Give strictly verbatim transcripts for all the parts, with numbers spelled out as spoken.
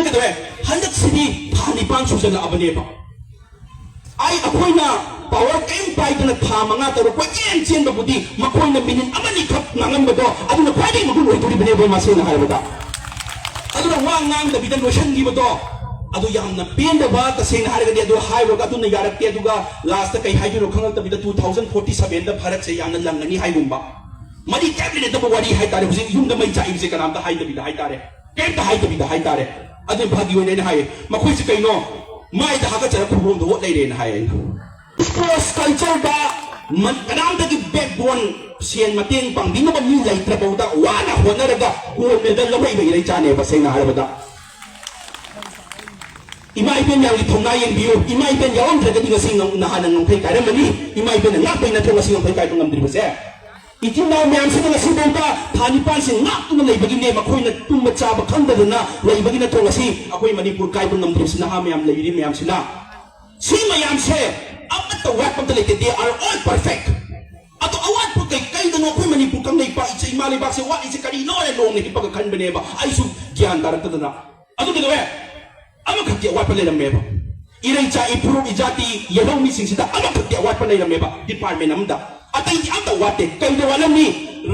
ꯀꯩꯗꯧꯔꯦ? ꯍꯟꯗꯛꯁꯤꯗꯤ ꯊꯥ ꯅꯤꯄꯥꯟ ꯁꯨꯖꯜꯂꯛꯑꯕꯅꯦꯕ꯫ ꯑꯩ, ꯑꯩꯈꯣꯏꯅ ꯄꯥꯋꯔ ꯀꯔꯤꯝ ꯄꯥꯏꯗꯅ ꯊꯥ ꯃꯉꯥ ꯇꯔꯨꯛ ꯀꯣꯏꯆꯦꯟ ꯆꯦꯟꯕꯕꯨꯗꯤ ꯃꯈꯣꯏꯅ ꯃꯤꯅꯤꯠ ꯑꯃꯅꯤꯈꯛ ꯉꯥꯡꯉꯝꯕꯗꯣ ꯑꯗꯨꯅ ꯈ꯭ꯋꯥꯏꯗꯒꯤ ꯃꯒꯨꯟ ꯑꯣꯏꯗꯣꯔꯤꯕꯅꯦꯕ, ꯏꯃꯥ, ꯁꯦꯡꯅ ꯍꯥꯏꯔꯕꯗ꯫ ꯑꯗꯨꯅ ꯋꯥ ꯉꯥꯡꯗꯕꯤꯗ ꯂꯣꯏꯁꯤꯟꯈꯤꯕꯗꯣ ꯑꯗꯨ ꯌꯥꯝꯅ ꯄꯦꯟꯗꯕ, ꯇꯁꯦꯡꯅ ꯍꯥꯏꯔꯒꯗꯤ꯫ ꯑꯗꯨ ꯍꯥꯏꯔꯨꯔꯒ ꯑꯗꯨꯅ ꯌꯥꯔꯛꯇꯦ, ꯑꯗꯨꯒ ꯂꯥꯁꯇ ꯀꯩ ꯍꯥꯏꯗꯣꯏꯅꯣ ꯈꯪꯉꯛꯇꯕꯤꯗ two thousand forty sevenꯗ ꯚꯥꯔꯠꯁꯦ ꯌꯥꯝꯅ ꯂꯪꯉꯅꯤ ꯍꯥꯏꯒꯨꯝꯕ꯫ ꯃꯔꯤ ꯀꯔꯤꯝ ꯂꯩꯅꯗꯕ ꯋꯥꯔꯤ ꯍꯥꯏꯇꯥꯔꯦ꯫ ꯍꯧꯖꯤꯛ ꯌꯨꯝꯗ ꯃꯩ ꯆꯥꯛꯏꯕꯁꯦ ꯀꯅꯥꯝꯇ ꯍꯥꯏꯗꯕꯤꯗ ꯍꯥꯏꯇꯥꯔꯦ, ꯀꯔꯤꯝꯇ ꯍꯥꯏꯗꯕꯤꯗ ꯍꯥꯏꯇꯥꯔꯦ꯫ ꯑꯗꯨ ꯏꯝꯐꯥꯜꯒꯤ ꯑꯣꯏꯅ ꯑꯩꯅ ꯍꯥꯏꯌꯦ, ꯃꯈꯣꯏꯁꯦ ꯀꯩꯅꯣ, ꯃꯥꯏꯗ ꯍꯥꯀꯠꯆꯔ ꯈꯨꯕꯣꯝꯗ ꯑꯣꯠ ꯂꯩꯔꯦꯅ ꯍꯥꯏꯌꯦ ꯑꯩꯅ꯫ ꯁ꯭ꯄꯣꯔꯠꯁ ꯀꯜꯆꯔꯗ ꯃꯟ-, ꯀꯅꯥꯝꯇꯒꯤ ꯕꯦꯛꯕꯣꯟ, ꯁꯦꯟ ꯃꯇꯦꯡ ꯄꯥꯡꯕꯤꯅꯕ ꯃꯤ ꯂꯩꯇ꯭ꯔꯐꯥꯎꯗ ꯋꯥꯅ ꯍꯣꯠꯅꯔꯒ ꯒꯣꯜ ꯃꯦꯗꯜ ꯂꯧꯔꯛꯏꯕ ꯏꯔꯩꯆꯥꯅꯦꯕ, ꯁꯦꯡꯅ ꯍꯥꯏꯔꯕꯗ꯫ ꯏꯃꯥ ꯏꯕꯦꯟ ꯃꯌꯥꯝꯒꯤ ꯊꯧꯅꯥ ꯌꯦꯡꯕꯤꯌꯨ꯫ ꯏꯃꯥ ꯏꯕꯦꯟ ꯌꯥꯎꯔꯝꯗ꯭ꯔꯒꯗꯤ ꯉꯁꯤ ꯉꯝ-, ꯅꯍꯥꯟꯅ ꯉꯝꯈꯩ ꯀꯥꯏꯔꯝꯃꯅꯤ꯫ ꯏꯃꯥ ꯏꯕꯦꯟꯅ ꯉꯥꯛꯄꯩ ꯅꯠꯇ꯭ꯔꯣ ꯉꯁꯤ ꯉꯝꯈꯩ ꯀꯥꯏꯕ ꯉꯝꯗ꯭ꯔꯤꯕꯁꯦ? ꯏꯆꯤꯟ ꯏꯅꯥꯎ ꯃꯌꯥꯝꯁꯤꯅ ꯉꯁꯤꯐꯥꯎꯗ ꯊꯥ ꯅꯤꯄꯥꯟꯁꯤ ꯉꯥꯛꯇꯨꯅ ꯂꯩꯕꯒꯤꯅꯦ, ꯃꯈꯣꯏꯅ ꯇꯨꯝꯕ ꯆꯥꯕ ꯈꯪꯗꯗꯅ ꯂꯩꯕꯒꯤ ꯅꯠꯇ꯭ꯔꯣ ꯉꯁꯤ ꯑꯩꯈꯣꯏ ꯃꯅꯤꯄꯨꯔ ꯀꯥꯏꯕ ꯉꯝꯗ꯭ꯔꯤꯕꯁꯤ, ꯅꯍꯥ ꯃꯌꯥꯝ ꯂꯩꯔꯤ ꯃꯌꯥꯝꯁꯤꯅ? ꯁꯤ ꯃꯌꯥꯝꯁꯦ ꯑꯃꯠꯇ ꯋꯥꯠꯄ ꯑꯝꯇ ꯂꯩꯇꯦ, they are all perfect꯫ ꯑꯗꯣ ꯑꯋꯥꯠꯄ ꯀꯩ, ꯀꯩꯗꯅꯣ ꯑꯩꯈꯣꯏ ꯃꯅꯤꯄꯨꯔ ꯀꯪꯂꯩꯄꯥꯛ ꯏꯆꯦ ꯏꯃꯥ ꯂꯩꯕꯥꯛꯁꯦ ꯋꯥꯠꯂꯤꯁꯦ ꯀꯔꯤꯅꯣ ꯍꯥꯏꯅ ꯂꯣꯡꯅ ꯍꯤꯞꯄꯒ ꯈꯟꯕꯅꯦꯕ, ꯑꯩꯁꯨ ꯒ꯭ꯌꯥꯟ ꯇꯥꯔꯛꯇꯗꯅ꯫ ꯑꯗꯨ ꯀꯩꯗꯧꯋꯦ? ꯑꯃꯈꯛꯇꯤ ꯑꯋꯥꯠꯄ ꯂꯩꯔꯝꯃꯦꯕ꯫ ꯏꯔꯩꯆꯥ, ꯏꯐꯨꯔꯨꯞ, ꯏꯖꯥꯇꯤ, ꯌꯦꯜꯍꯧ ꯃꯤꯁꯤꯡꯁꯤꯗ ꯑꯃꯈꯛꯇꯤ ꯑꯋꯥꯠꯄ ꯂꯩꯔꯝꯃꯦꯕ, ꯗꯤꯄꯥꯔꯠꯃꯦꯟ ꯑꯃꯗ꯫ ꯑꯇꯩꯗꯤ ꯑꯝꯇ ꯋꯥꯠꯇꯦ꯫ ꯀꯩꯗ ꯋꯥꯠꯂꯝꯃꯤ?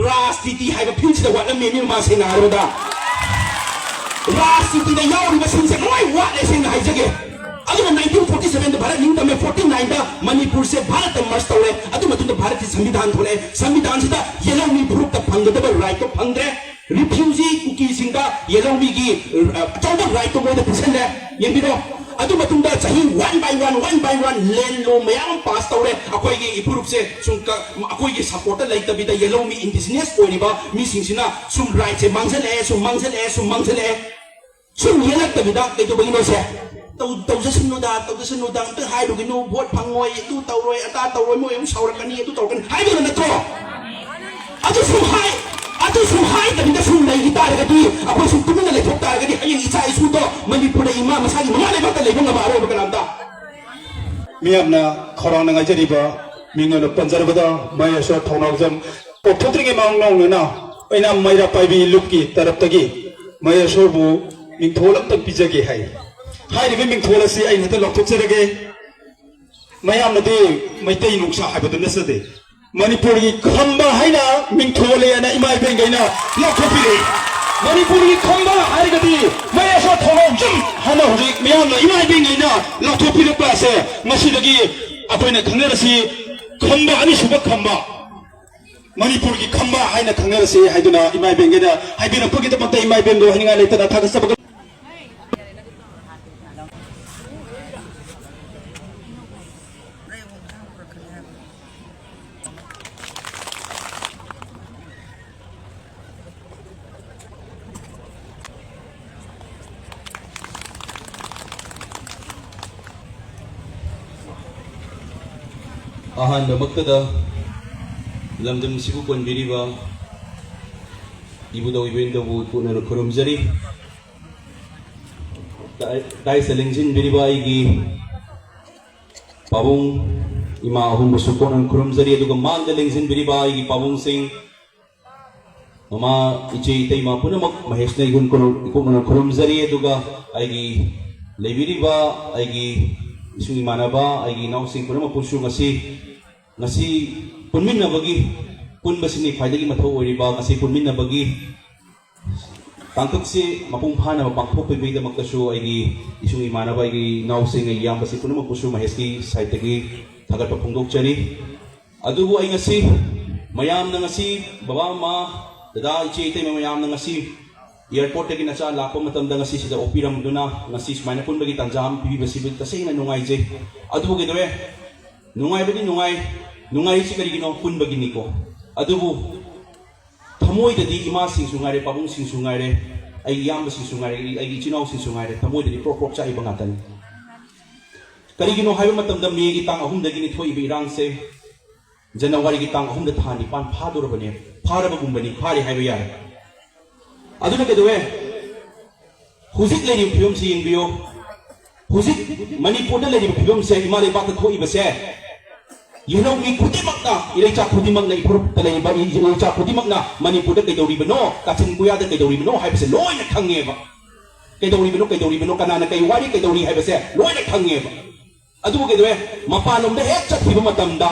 ꯔꯥꯖꯅꯤꯇꯤ ꯍꯥꯏꯕ ꯐꯤꯜꯁꯤꯗ ꯋꯥꯠꯂꯝꯃꯤ, ꯃꯤ ꯃꯃꯥ, ꯁꯦꯡꯅ ꯍꯥꯏꯔꯕꯗ꯫ ꯔꯥꯖꯅꯤꯇꯤꯗ ꯌꯥꯎꯔꯤꯕꯁꯤꯡꯁꯦ ꯂꯣꯏ ꯋꯥꯠꯂꯦ, ꯁꯦꯡꯅ ꯍꯥꯏꯖꯒꯦ꯫ ꯑꯗꯨꯅ nineteen forty sevenꯗ ꯚꯥꯔꯠ ꯅꯤꯡꯇꯝꯃꯦ, forty nineꯗ ꯃꯅꯤꯄꯨꯔꯁꯦ ꯚꯥꯔꯠꯇ merge ꯇꯧꯔꯦ, ꯑꯗꯨ ꯃꯇꯨꯡꯗ ꯚꯥꯔꯠꯀꯤ ꯁꯪꯕꯤꯙꯥꯟ ꯊꯣꯛꯂꯛꯑꯦ꯫ ꯁꯪꯕꯤꯙꯥꯟꯁꯤꯗ ꯌꯦꯜꯍꯧ ꯃꯤ ꯐꯨꯔꯨꯞꯇ ꯐꯪꯒꯗꯕ rightꯇꯣ ꯐꯪꯗ꯭ꯔꯦ꯫ Refugee ꯀꯨꯀꯤꯁꯤꯡꯗ ꯌꯦꯜꯍꯧ ꯃꯤꯒꯤ, ꯑ, ꯑꯆꯧꯕ rightꯇꯣ ꯃꯣꯏꯗ ꯄꯤꯁꯜꯂꯦ꯫ ꯌꯦꯡꯕꯤꯔꯣ꯫ ꯑꯗꯨ ꯃꯇꯨꯡꯗ ꯆꯍꯤ one by one, one by one land law ꯃꯌꯥꯝ ꯑꯃ pass ꯇꯧꯔꯦ꯫ ꯑꯩꯈꯣꯏꯒꯤ ꯏꯐꯨꯔꯨꯞꯁꯦ ꯁꯨꯝ ꯀ-, ꯑꯩꯈꯣꯏꯒꯤ supportꯇ ꯂꯩꯇꯕꯤꯗ ꯌꯦꯜꯍꯧ ꯃꯤ indigenous ꯑꯣꯏꯔꯤꯕ ꯃꯤꯁꯤꯡꯁꯤꯅ ꯁꯨꯝ rightꯁꯦ ꯃꯥꯡꯁꯤꯜꯂꯛꯑꯦ, ꯁꯨꯝ ꯃꯥꯡꯁꯤꯜꯂꯛꯑꯦ, ꯁꯨꯝ ꯃꯥꯡꯁꯤꯜꯂꯛꯑꯦ꯫ ꯁꯨꯝ ꯌꯦꯜꯂꯛꯇꯕꯤꯗ ꯀꯩꯗꯧꯕꯒꯤꯅꯣꯁꯦ? ꯇꯧ-, ꯇꯧꯖꯁꯅꯨꯗ, ꯇꯧꯖꯁꯅꯨꯗ, ꯑꯝꯇ ꯍꯥꯏꯔꯨꯒꯤꯅꯨ, vote ꯐꯪꯉꯣꯏ, ꯑꯗꯨ ꯇꯧꯔꯣꯏ, ꯑꯗꯥ ꯇꯧꯔꯣꯏ, ꯃꯣꯏ ꯑꯃꯨꯛ ꯁꯥꯎꯔꯛꯀꯅꯤ, ꯑꯗꯨ ꯇꯧꯔꯛꯀꯅꯤ ꯍꯥꯏꯗꯣꯏꯔꯣ ꯅꯠꯇ꯭ꯔꯣ? ꯑꯗꯨ ꯁꯨꯝ ꯍꯥꯏ-, ꯑꯗꯨ ꯁꯨꯝ ꯍꯥꯏꯗꯕꯤꯗ ꯁꯨꯝ ꯂꯩꯈꯤ ꯇꯥꯔꯒꯗꯤ, ꯑꯩꯈꯣꯏ ꯁꯨꯝ ꯇꯨꯃꯤꯟꯅ ꯂꯩꯊꯣꯛ ꯇꯥꯔꯒꯗꯤ, ꯍꯌꯦꯡ ꯏꯆꯥ ꯏꯁꯨꯗꯣ ꯃꯅꯤꯄꯨꯔꯗ ꯏꯃꯥ ꯃꯁꯥꯒꯤ ꯃꯃꯥ ꯂꯩꯕꯥꯛꯇ ꯂꯩꯕ ꯉꯝꯃꯛꯑꯔꯣꯏꯕ ꯀꯅꯥꯝꯇ꯫ ꯃꯤꯌꯥꯝꯅ ꯈꯧꯔꯥꯡꯅ ꯉꯥꯏꯖꯔꯤꯕ ꯃꯤꯡ ꯑꯣꯏꯅ ꯄꯟꯖꯔꯕꯗ ꯃꯍꯦꯁꯣꯔ ꯊꯧꯅꯥꯎꯖꯝ ꯀꯧꯊꯣꯛꯇ꯭ꯔꯤꯉꯩ ꯃꯃꯥꯡ ꯅꯧꯅꯅ ꯑꯩꯅ ꯃꯩꯔꯥ ꯄꯥꯏꯕꯤ ꯂꯨꯞꯀꯤ ꯇꯔꯞꯇꯒꯤ ꯃꯍꯦꯁꯣꯔꯕꯨ ꯃꯤꯡꯊꯣꯜ ꯑꯝꯇꯪ ꯄꯤꯖꯒꯦ ꯍꯥꯏ꯫ ꯍꯥꯏꯔꯤꯕ ꯃꯤꯡꯊꯣꯜ ꯑꯁꯤ ꯑꯩꯅ ꯍꯦꯛꯇ ꯂꯥꯎꯊꯣꯛꯆꯔꯒꯦ꯫ ꯃꯌꯥꯝꯅꯗꯤ ꯃꯩꯇꯩ ꯅꯨꯡꯁꯥ ꯍꯥꯏꯕꯗꯨ ꯅꯠꯆꯗꯦ꯫ ꯃꯅꯤꯄꯨꯔꯒꯤ ꯈꯝꯕ ꯍꯥꯏꯅ ꯃꯤꯡꯊꯣꯜꯂꯦꯅ ꯏꯃꯥ ꯏꯕꯦꯟꯈꯩꯅ ꯂꯥꯎꯊꯣꯛꯄꯤꯔꯛꯏ꯫ ꯃꯅꯤꯄꯨꯔꯒꯤ ꯈꯝꯕ ꯍꯥꯏꯔꯒꯗꯤ ꯃꯌꯥꯁ ꯊꯣꯡꯉꯥꯎꯖꯝ ꯍꯥꯏꯅ ꯍꯧꯖꯤꯛ ꯃꯤꯌꯥꯝꯅ ꯏꯃꯥ ꯏꯕꯦꯟꯈꯩꯅ ꯂꯥꯎꯊꯣꯛꯄꯤꯔꯛꯄ ꯑꯁꯦ ꯉꯁꯤꯗꯒꯤ ꯑꯩꯈꯣꯏꯅ ꯈꯪꯅꯔꯁꯤ꯫ ꯈꯝꯕ, ꯑꯅꯤꯁꯨꯕ ꯈꯝꯕ, ꯃꯅꯤꯄꯨꯔꯒꯤ ꯈꯝꯕ ꯍꯥꯏꯅ ꯈꯪꯅꯔꯁꯤ ꯍꯥꯏꯗꯨꯅ ꯏꯃꯥ ꯏꯕꯦꯟꯈꯩꯅ ꯍꯥꯏꯕꯤꯔꯛꯄꯒꯤꯗꯃꯛꯇ ꯏꯃꯥ ꯏꯕꯦꯟꯗꯣ ꯍꯥꯏꯅꯤꯡꯉꯥꯏ ꯂꯩꯇꯅ ꯊꯥꯒꯠꯆꯕ꯫ ꯑꯍꯥꯟꯕꯃꯛꯇꯗ ꯂꯝꯗꯝꯁꯤꯕꯨ ꯀꯣꯟꯕꯤꯔꯤꯕ ꯏꯕꯨꯙꯧ ꯏꯕꯦꯟꯗꯧꯕꯨ ꯄꯨꯛꯅꯤꯡ ꯈꯨꯔꯨꯝꯖꯔꯤ꯫ ꯗꯥꯏ-, ꯗꯥꯏꯁꯇ ꯂꯦꯡꯁꯤꯟꯕꯤꯔꯤꯕ ꯑꯩꯒꯤ ꯄꯥꯕꯨꯡ ꯏꯃꯥ ꯑꯍꯨꯝꯕꯨꯁꯨ ꯄꯨꯛꯅꯤꯡ ꯈꯨꯔꯨꯝꯖꯔꯤ, ꯑꯗꯨꯒ ꯃꯥꯡꯗ ꯂꯦꯡꯁꯤꯟꯕꯤꯔꯤꯕ ꯑꯩꯒꯤ ꯄꯥꯕꯨꯡꯁꯤꯡ, ꯃꯃꯥ, ꯏꯆꯦ, ꯏꯇꯩꯃ ꯄꯨꯝꯅꯃꯛ ꯃꯍꯦꯁꯅ ꯏꯒꯨꯟ ꯈꯨꯔꯨꯝ-, ꯏꯀꯨꯞꯅꯅ ꯈꯨꯔꯨꯝꯖꯔꯤ꯫ ꯑꯗꯨꯒ ꯑꯩꯒꯤ ꯂꯩꯕꯤꯔꯤꯕ ꯑꯩꯒꯤ ꯏꯁꯨꯡ ꯏꯃꯥꯟꯅꯕ, ꯑꯩꯒꯤ ꯏꯅꯥꯎꯁꯤꯡ ꯄꯨꯝꯅꯃꯛꯄꯨꯁꯨ ꯉꯁꯤ, ꯉꯁꯤ ꯄꯨꯟꯃꯤꯟꯅꯕꯒꯤ, ꯄꯨꯟꯕꯁꯤꯅꯤ ꯈ꯭ꯋꯥꯏꯗꯒꯤ ꯃꯊꯧ ꯑꯣꯏꯔꯤꯕ꯫ ꯉꯁꯤ ꯄꯨꯟꯃꯤꯟꯅꯕꯒꯤ ꯇꯥꯡꯀꯛꯁꯤ ꯃꯄꯨꯡ ꯐꯥꯅꯕ ꯄꯥꯡꯊꯣꯛꯄꯤꯕꯒꯤꯗꯃꯛꯇꯁꯨ ꯑꯩꯒꯤ ꯏꯁꯨꯡ ꯏꯃꯥꯟꯅꯕ, ꯑꯩꯒꯤ ꯏꯅꯥꯎꯁꯤꯡ, ꯑꯩꯒꯤ ꯏꯌꯥꯝꯕꯁꯤꯡ ꯄꯨꯝꯅꯃꯛꯄꯨꯁꯨ ꯃꯍꯦꯁꯀꯤ ꯁꯥꯏꯠꯇꯒꯤ ꯊꯥꯒꯠꯄ ꯐꯣꯡꯗꯣꯛꯆꯔꯤ꯫ ꯑꯗꯨꯕꯨ ꯑꯩ ꯉꯁꯤ, ꯃꯌꯥꯝꯅ ꯉꯁꯤ, ꯕꯕꯥ, ꯃꯃꯥ, ꯗꯗꯥ, ꯏꯆꯦ, ꯏꯇꯩꯃ ꯃꯌꯥꯝꯅ ꯉꯁꯤ ꯑꯦꯌꯥꯔꯄꯣꯔꯠꯇꯒꯤ ꯅꯆꯥ ꯂꯥꯛꯄ ꯃꯇꯝꯗ ꯉꯁꯤ ꯁꯤꯗ ꯑꯣꯛꯄꯤꯔꯝꯗꯨꯅ ꯉꯁꯤ ꯁꯨꯃꯥꯏꯅ ꯄꯨꯟꯕꯒꯤ ꯇꯥꯟꯖꯥ ꯑꯃ ꯄꯤꯕꯤꯕꯁꯤꯕꯨ ꯇꯁꯦꯡꯅ ꯅꯨꯡꯉꯥꯏꯖꯩ꯫ ꯑꯗꯨꯕꯨ ꯀꯩꯗꯧꯋꯦ? ꯅꯨꯡꯉꯥꯏꯕꯗꯤ ꯅꯨꯡꯉꯥꯏ, ꯅꯨꯡꯉꯥꯏꯔꯤꯁꯤ ꯀꯔꯤꯒꯤꯅꯣ? ꯄꯨꯟꯕꯒꯤꯅꯤꯀꯣ꯫ ꯑꯗꯨꯕꯨ ꯊꯃꯣꯏꯗꯗꯤ ꯏꯃꯥꯁꯤꯡꯁꯨ ꯉꯥꯏꯔꯦ, ꯄꯥꯕꯨꯡꯁꯤꯡꯁꯨ ꯉꯥꯏꯔꯦ, ꯑꯩꯒꯤ ꯏꯌꯥꯝꯕꯁꯤꯡꯁꯨ ꯉꯥꯏꯔꯦ, ꯑꯩꯒꯤ ꯏꯆꯤꯟ ꯏꯅꯥꯎꯁꯤꯡꯁꯨ ꯉꯥꯏꯔꯦ, ꯊꯃꯣꯏꯗꯗꯤ ꯄ꯭ꯔꯣꯛ ꯄ꯭ꯔꯣꯛ ꯆꯥꯛꯏꯕ ꯉꯥꯛꯇꯅꯤ꯫ ꯀꯔꯤꯒꯤꯅꯣ ꯍꯥꯏꯕ ꯃꯇꯝꯗ ꯃꯦꯒꯤ ꯇꯥꯡ ꯑꯍꯨꯝꯗꯒꯤꯅꯤ ꯊꯣꯛꯏꯕ ꯏꯔꯥꯡꯁꯦ꯫ ꯖꯅꯋꯥꯔꯤꯒꯤ ꯇꯥꯡ ꯑꯍꯨꯝꯗ ꯊꯥ ꯅꯤꯄꯥꯟ ꯐꯥꯗꯣꯔꯕꯅꯦ, ꯐꯥꯔꯕꯒꯨꯝꯕꯅꯤ, ꯐꯥꯔꯦ ꯍꯥꯏꯕ ꯌꯥꯔꯦ꯫ ꯑꯗꯨꯅ ꯀꯩꯗꯧꯋꯦ? ꯍꯧꯖꯤꯛ ꯂꯩꯔꯤꯕ ꯐꯤꯕꯝꯁꯤ ꯌꯦꯡꯕꯤꯌꯨ꯫ ꯍꯧꯖꯤꯛ ꯃꯅꯤꯄꯨꯔꯗ ꯂꯩꯔꯤꯕ ꯐꯤꯕꯝꯁꯦ, ꯏꯃꯥ ꯂꯩꯕꯥꯛꯇ ꯊꯣꯛꯏꯕꯁꯦ, ꯌꯦꯜꯍꯧꯃꯤ ꯈꯨꯗꯤꯡꯃꯛꯅ, ꯏꯔꯩꯆꯥ ꯈꯨꯗꯤꯡꯃꯛꯅ, ꯏꯐꯨꯔꯨꯞꯇ ꯂꯩꯔꯤꯕ ꯏ-, ꯏꯔꯩꯆꯥ ꯈꯨꯗꯤꯡꯃꯛꯅ ꯃꯅꯤꯄꯨꯔꯗ ꯀꯩꯗꯧꯔꯤꯕꯅꯣ, ꯀꯥꯆꯤꯟ ꯀꯣꯌꯥꯗ ꯀꯩꯗꯧꯔꯤꯕꯅꯣ ꯍꯥꯏꯕꯁꯦ ꯂꯣꯏꯅ ꯈꯪꯉꯦꯕ꯫ ꯀꯩꯗꯧꯔꯤꯕꯅꯣ, ꯀꯩꯗꯧꯔꯤꯕꯅꯣ, ꯀꯅꯥꯅ ꯀꯩ ꯋꯥꯔꯤ, ꯀꯩꯗꯧꯔꯤ ꯍꯥꯏꯕꯁꯦ ꯂꯣꯏꯅ ꯈꯪꯉꯦꯕ꯫ ꯑꯗꯨꯕꯨ ꯀꯩꯗꯧꯔꯦ? ꯃꯄꯥꯟꯂꯣꯝꯗ ꯍꯦꯛ ꯆꯠꯈꯤꯕ ꯃꯇꯝꯗ,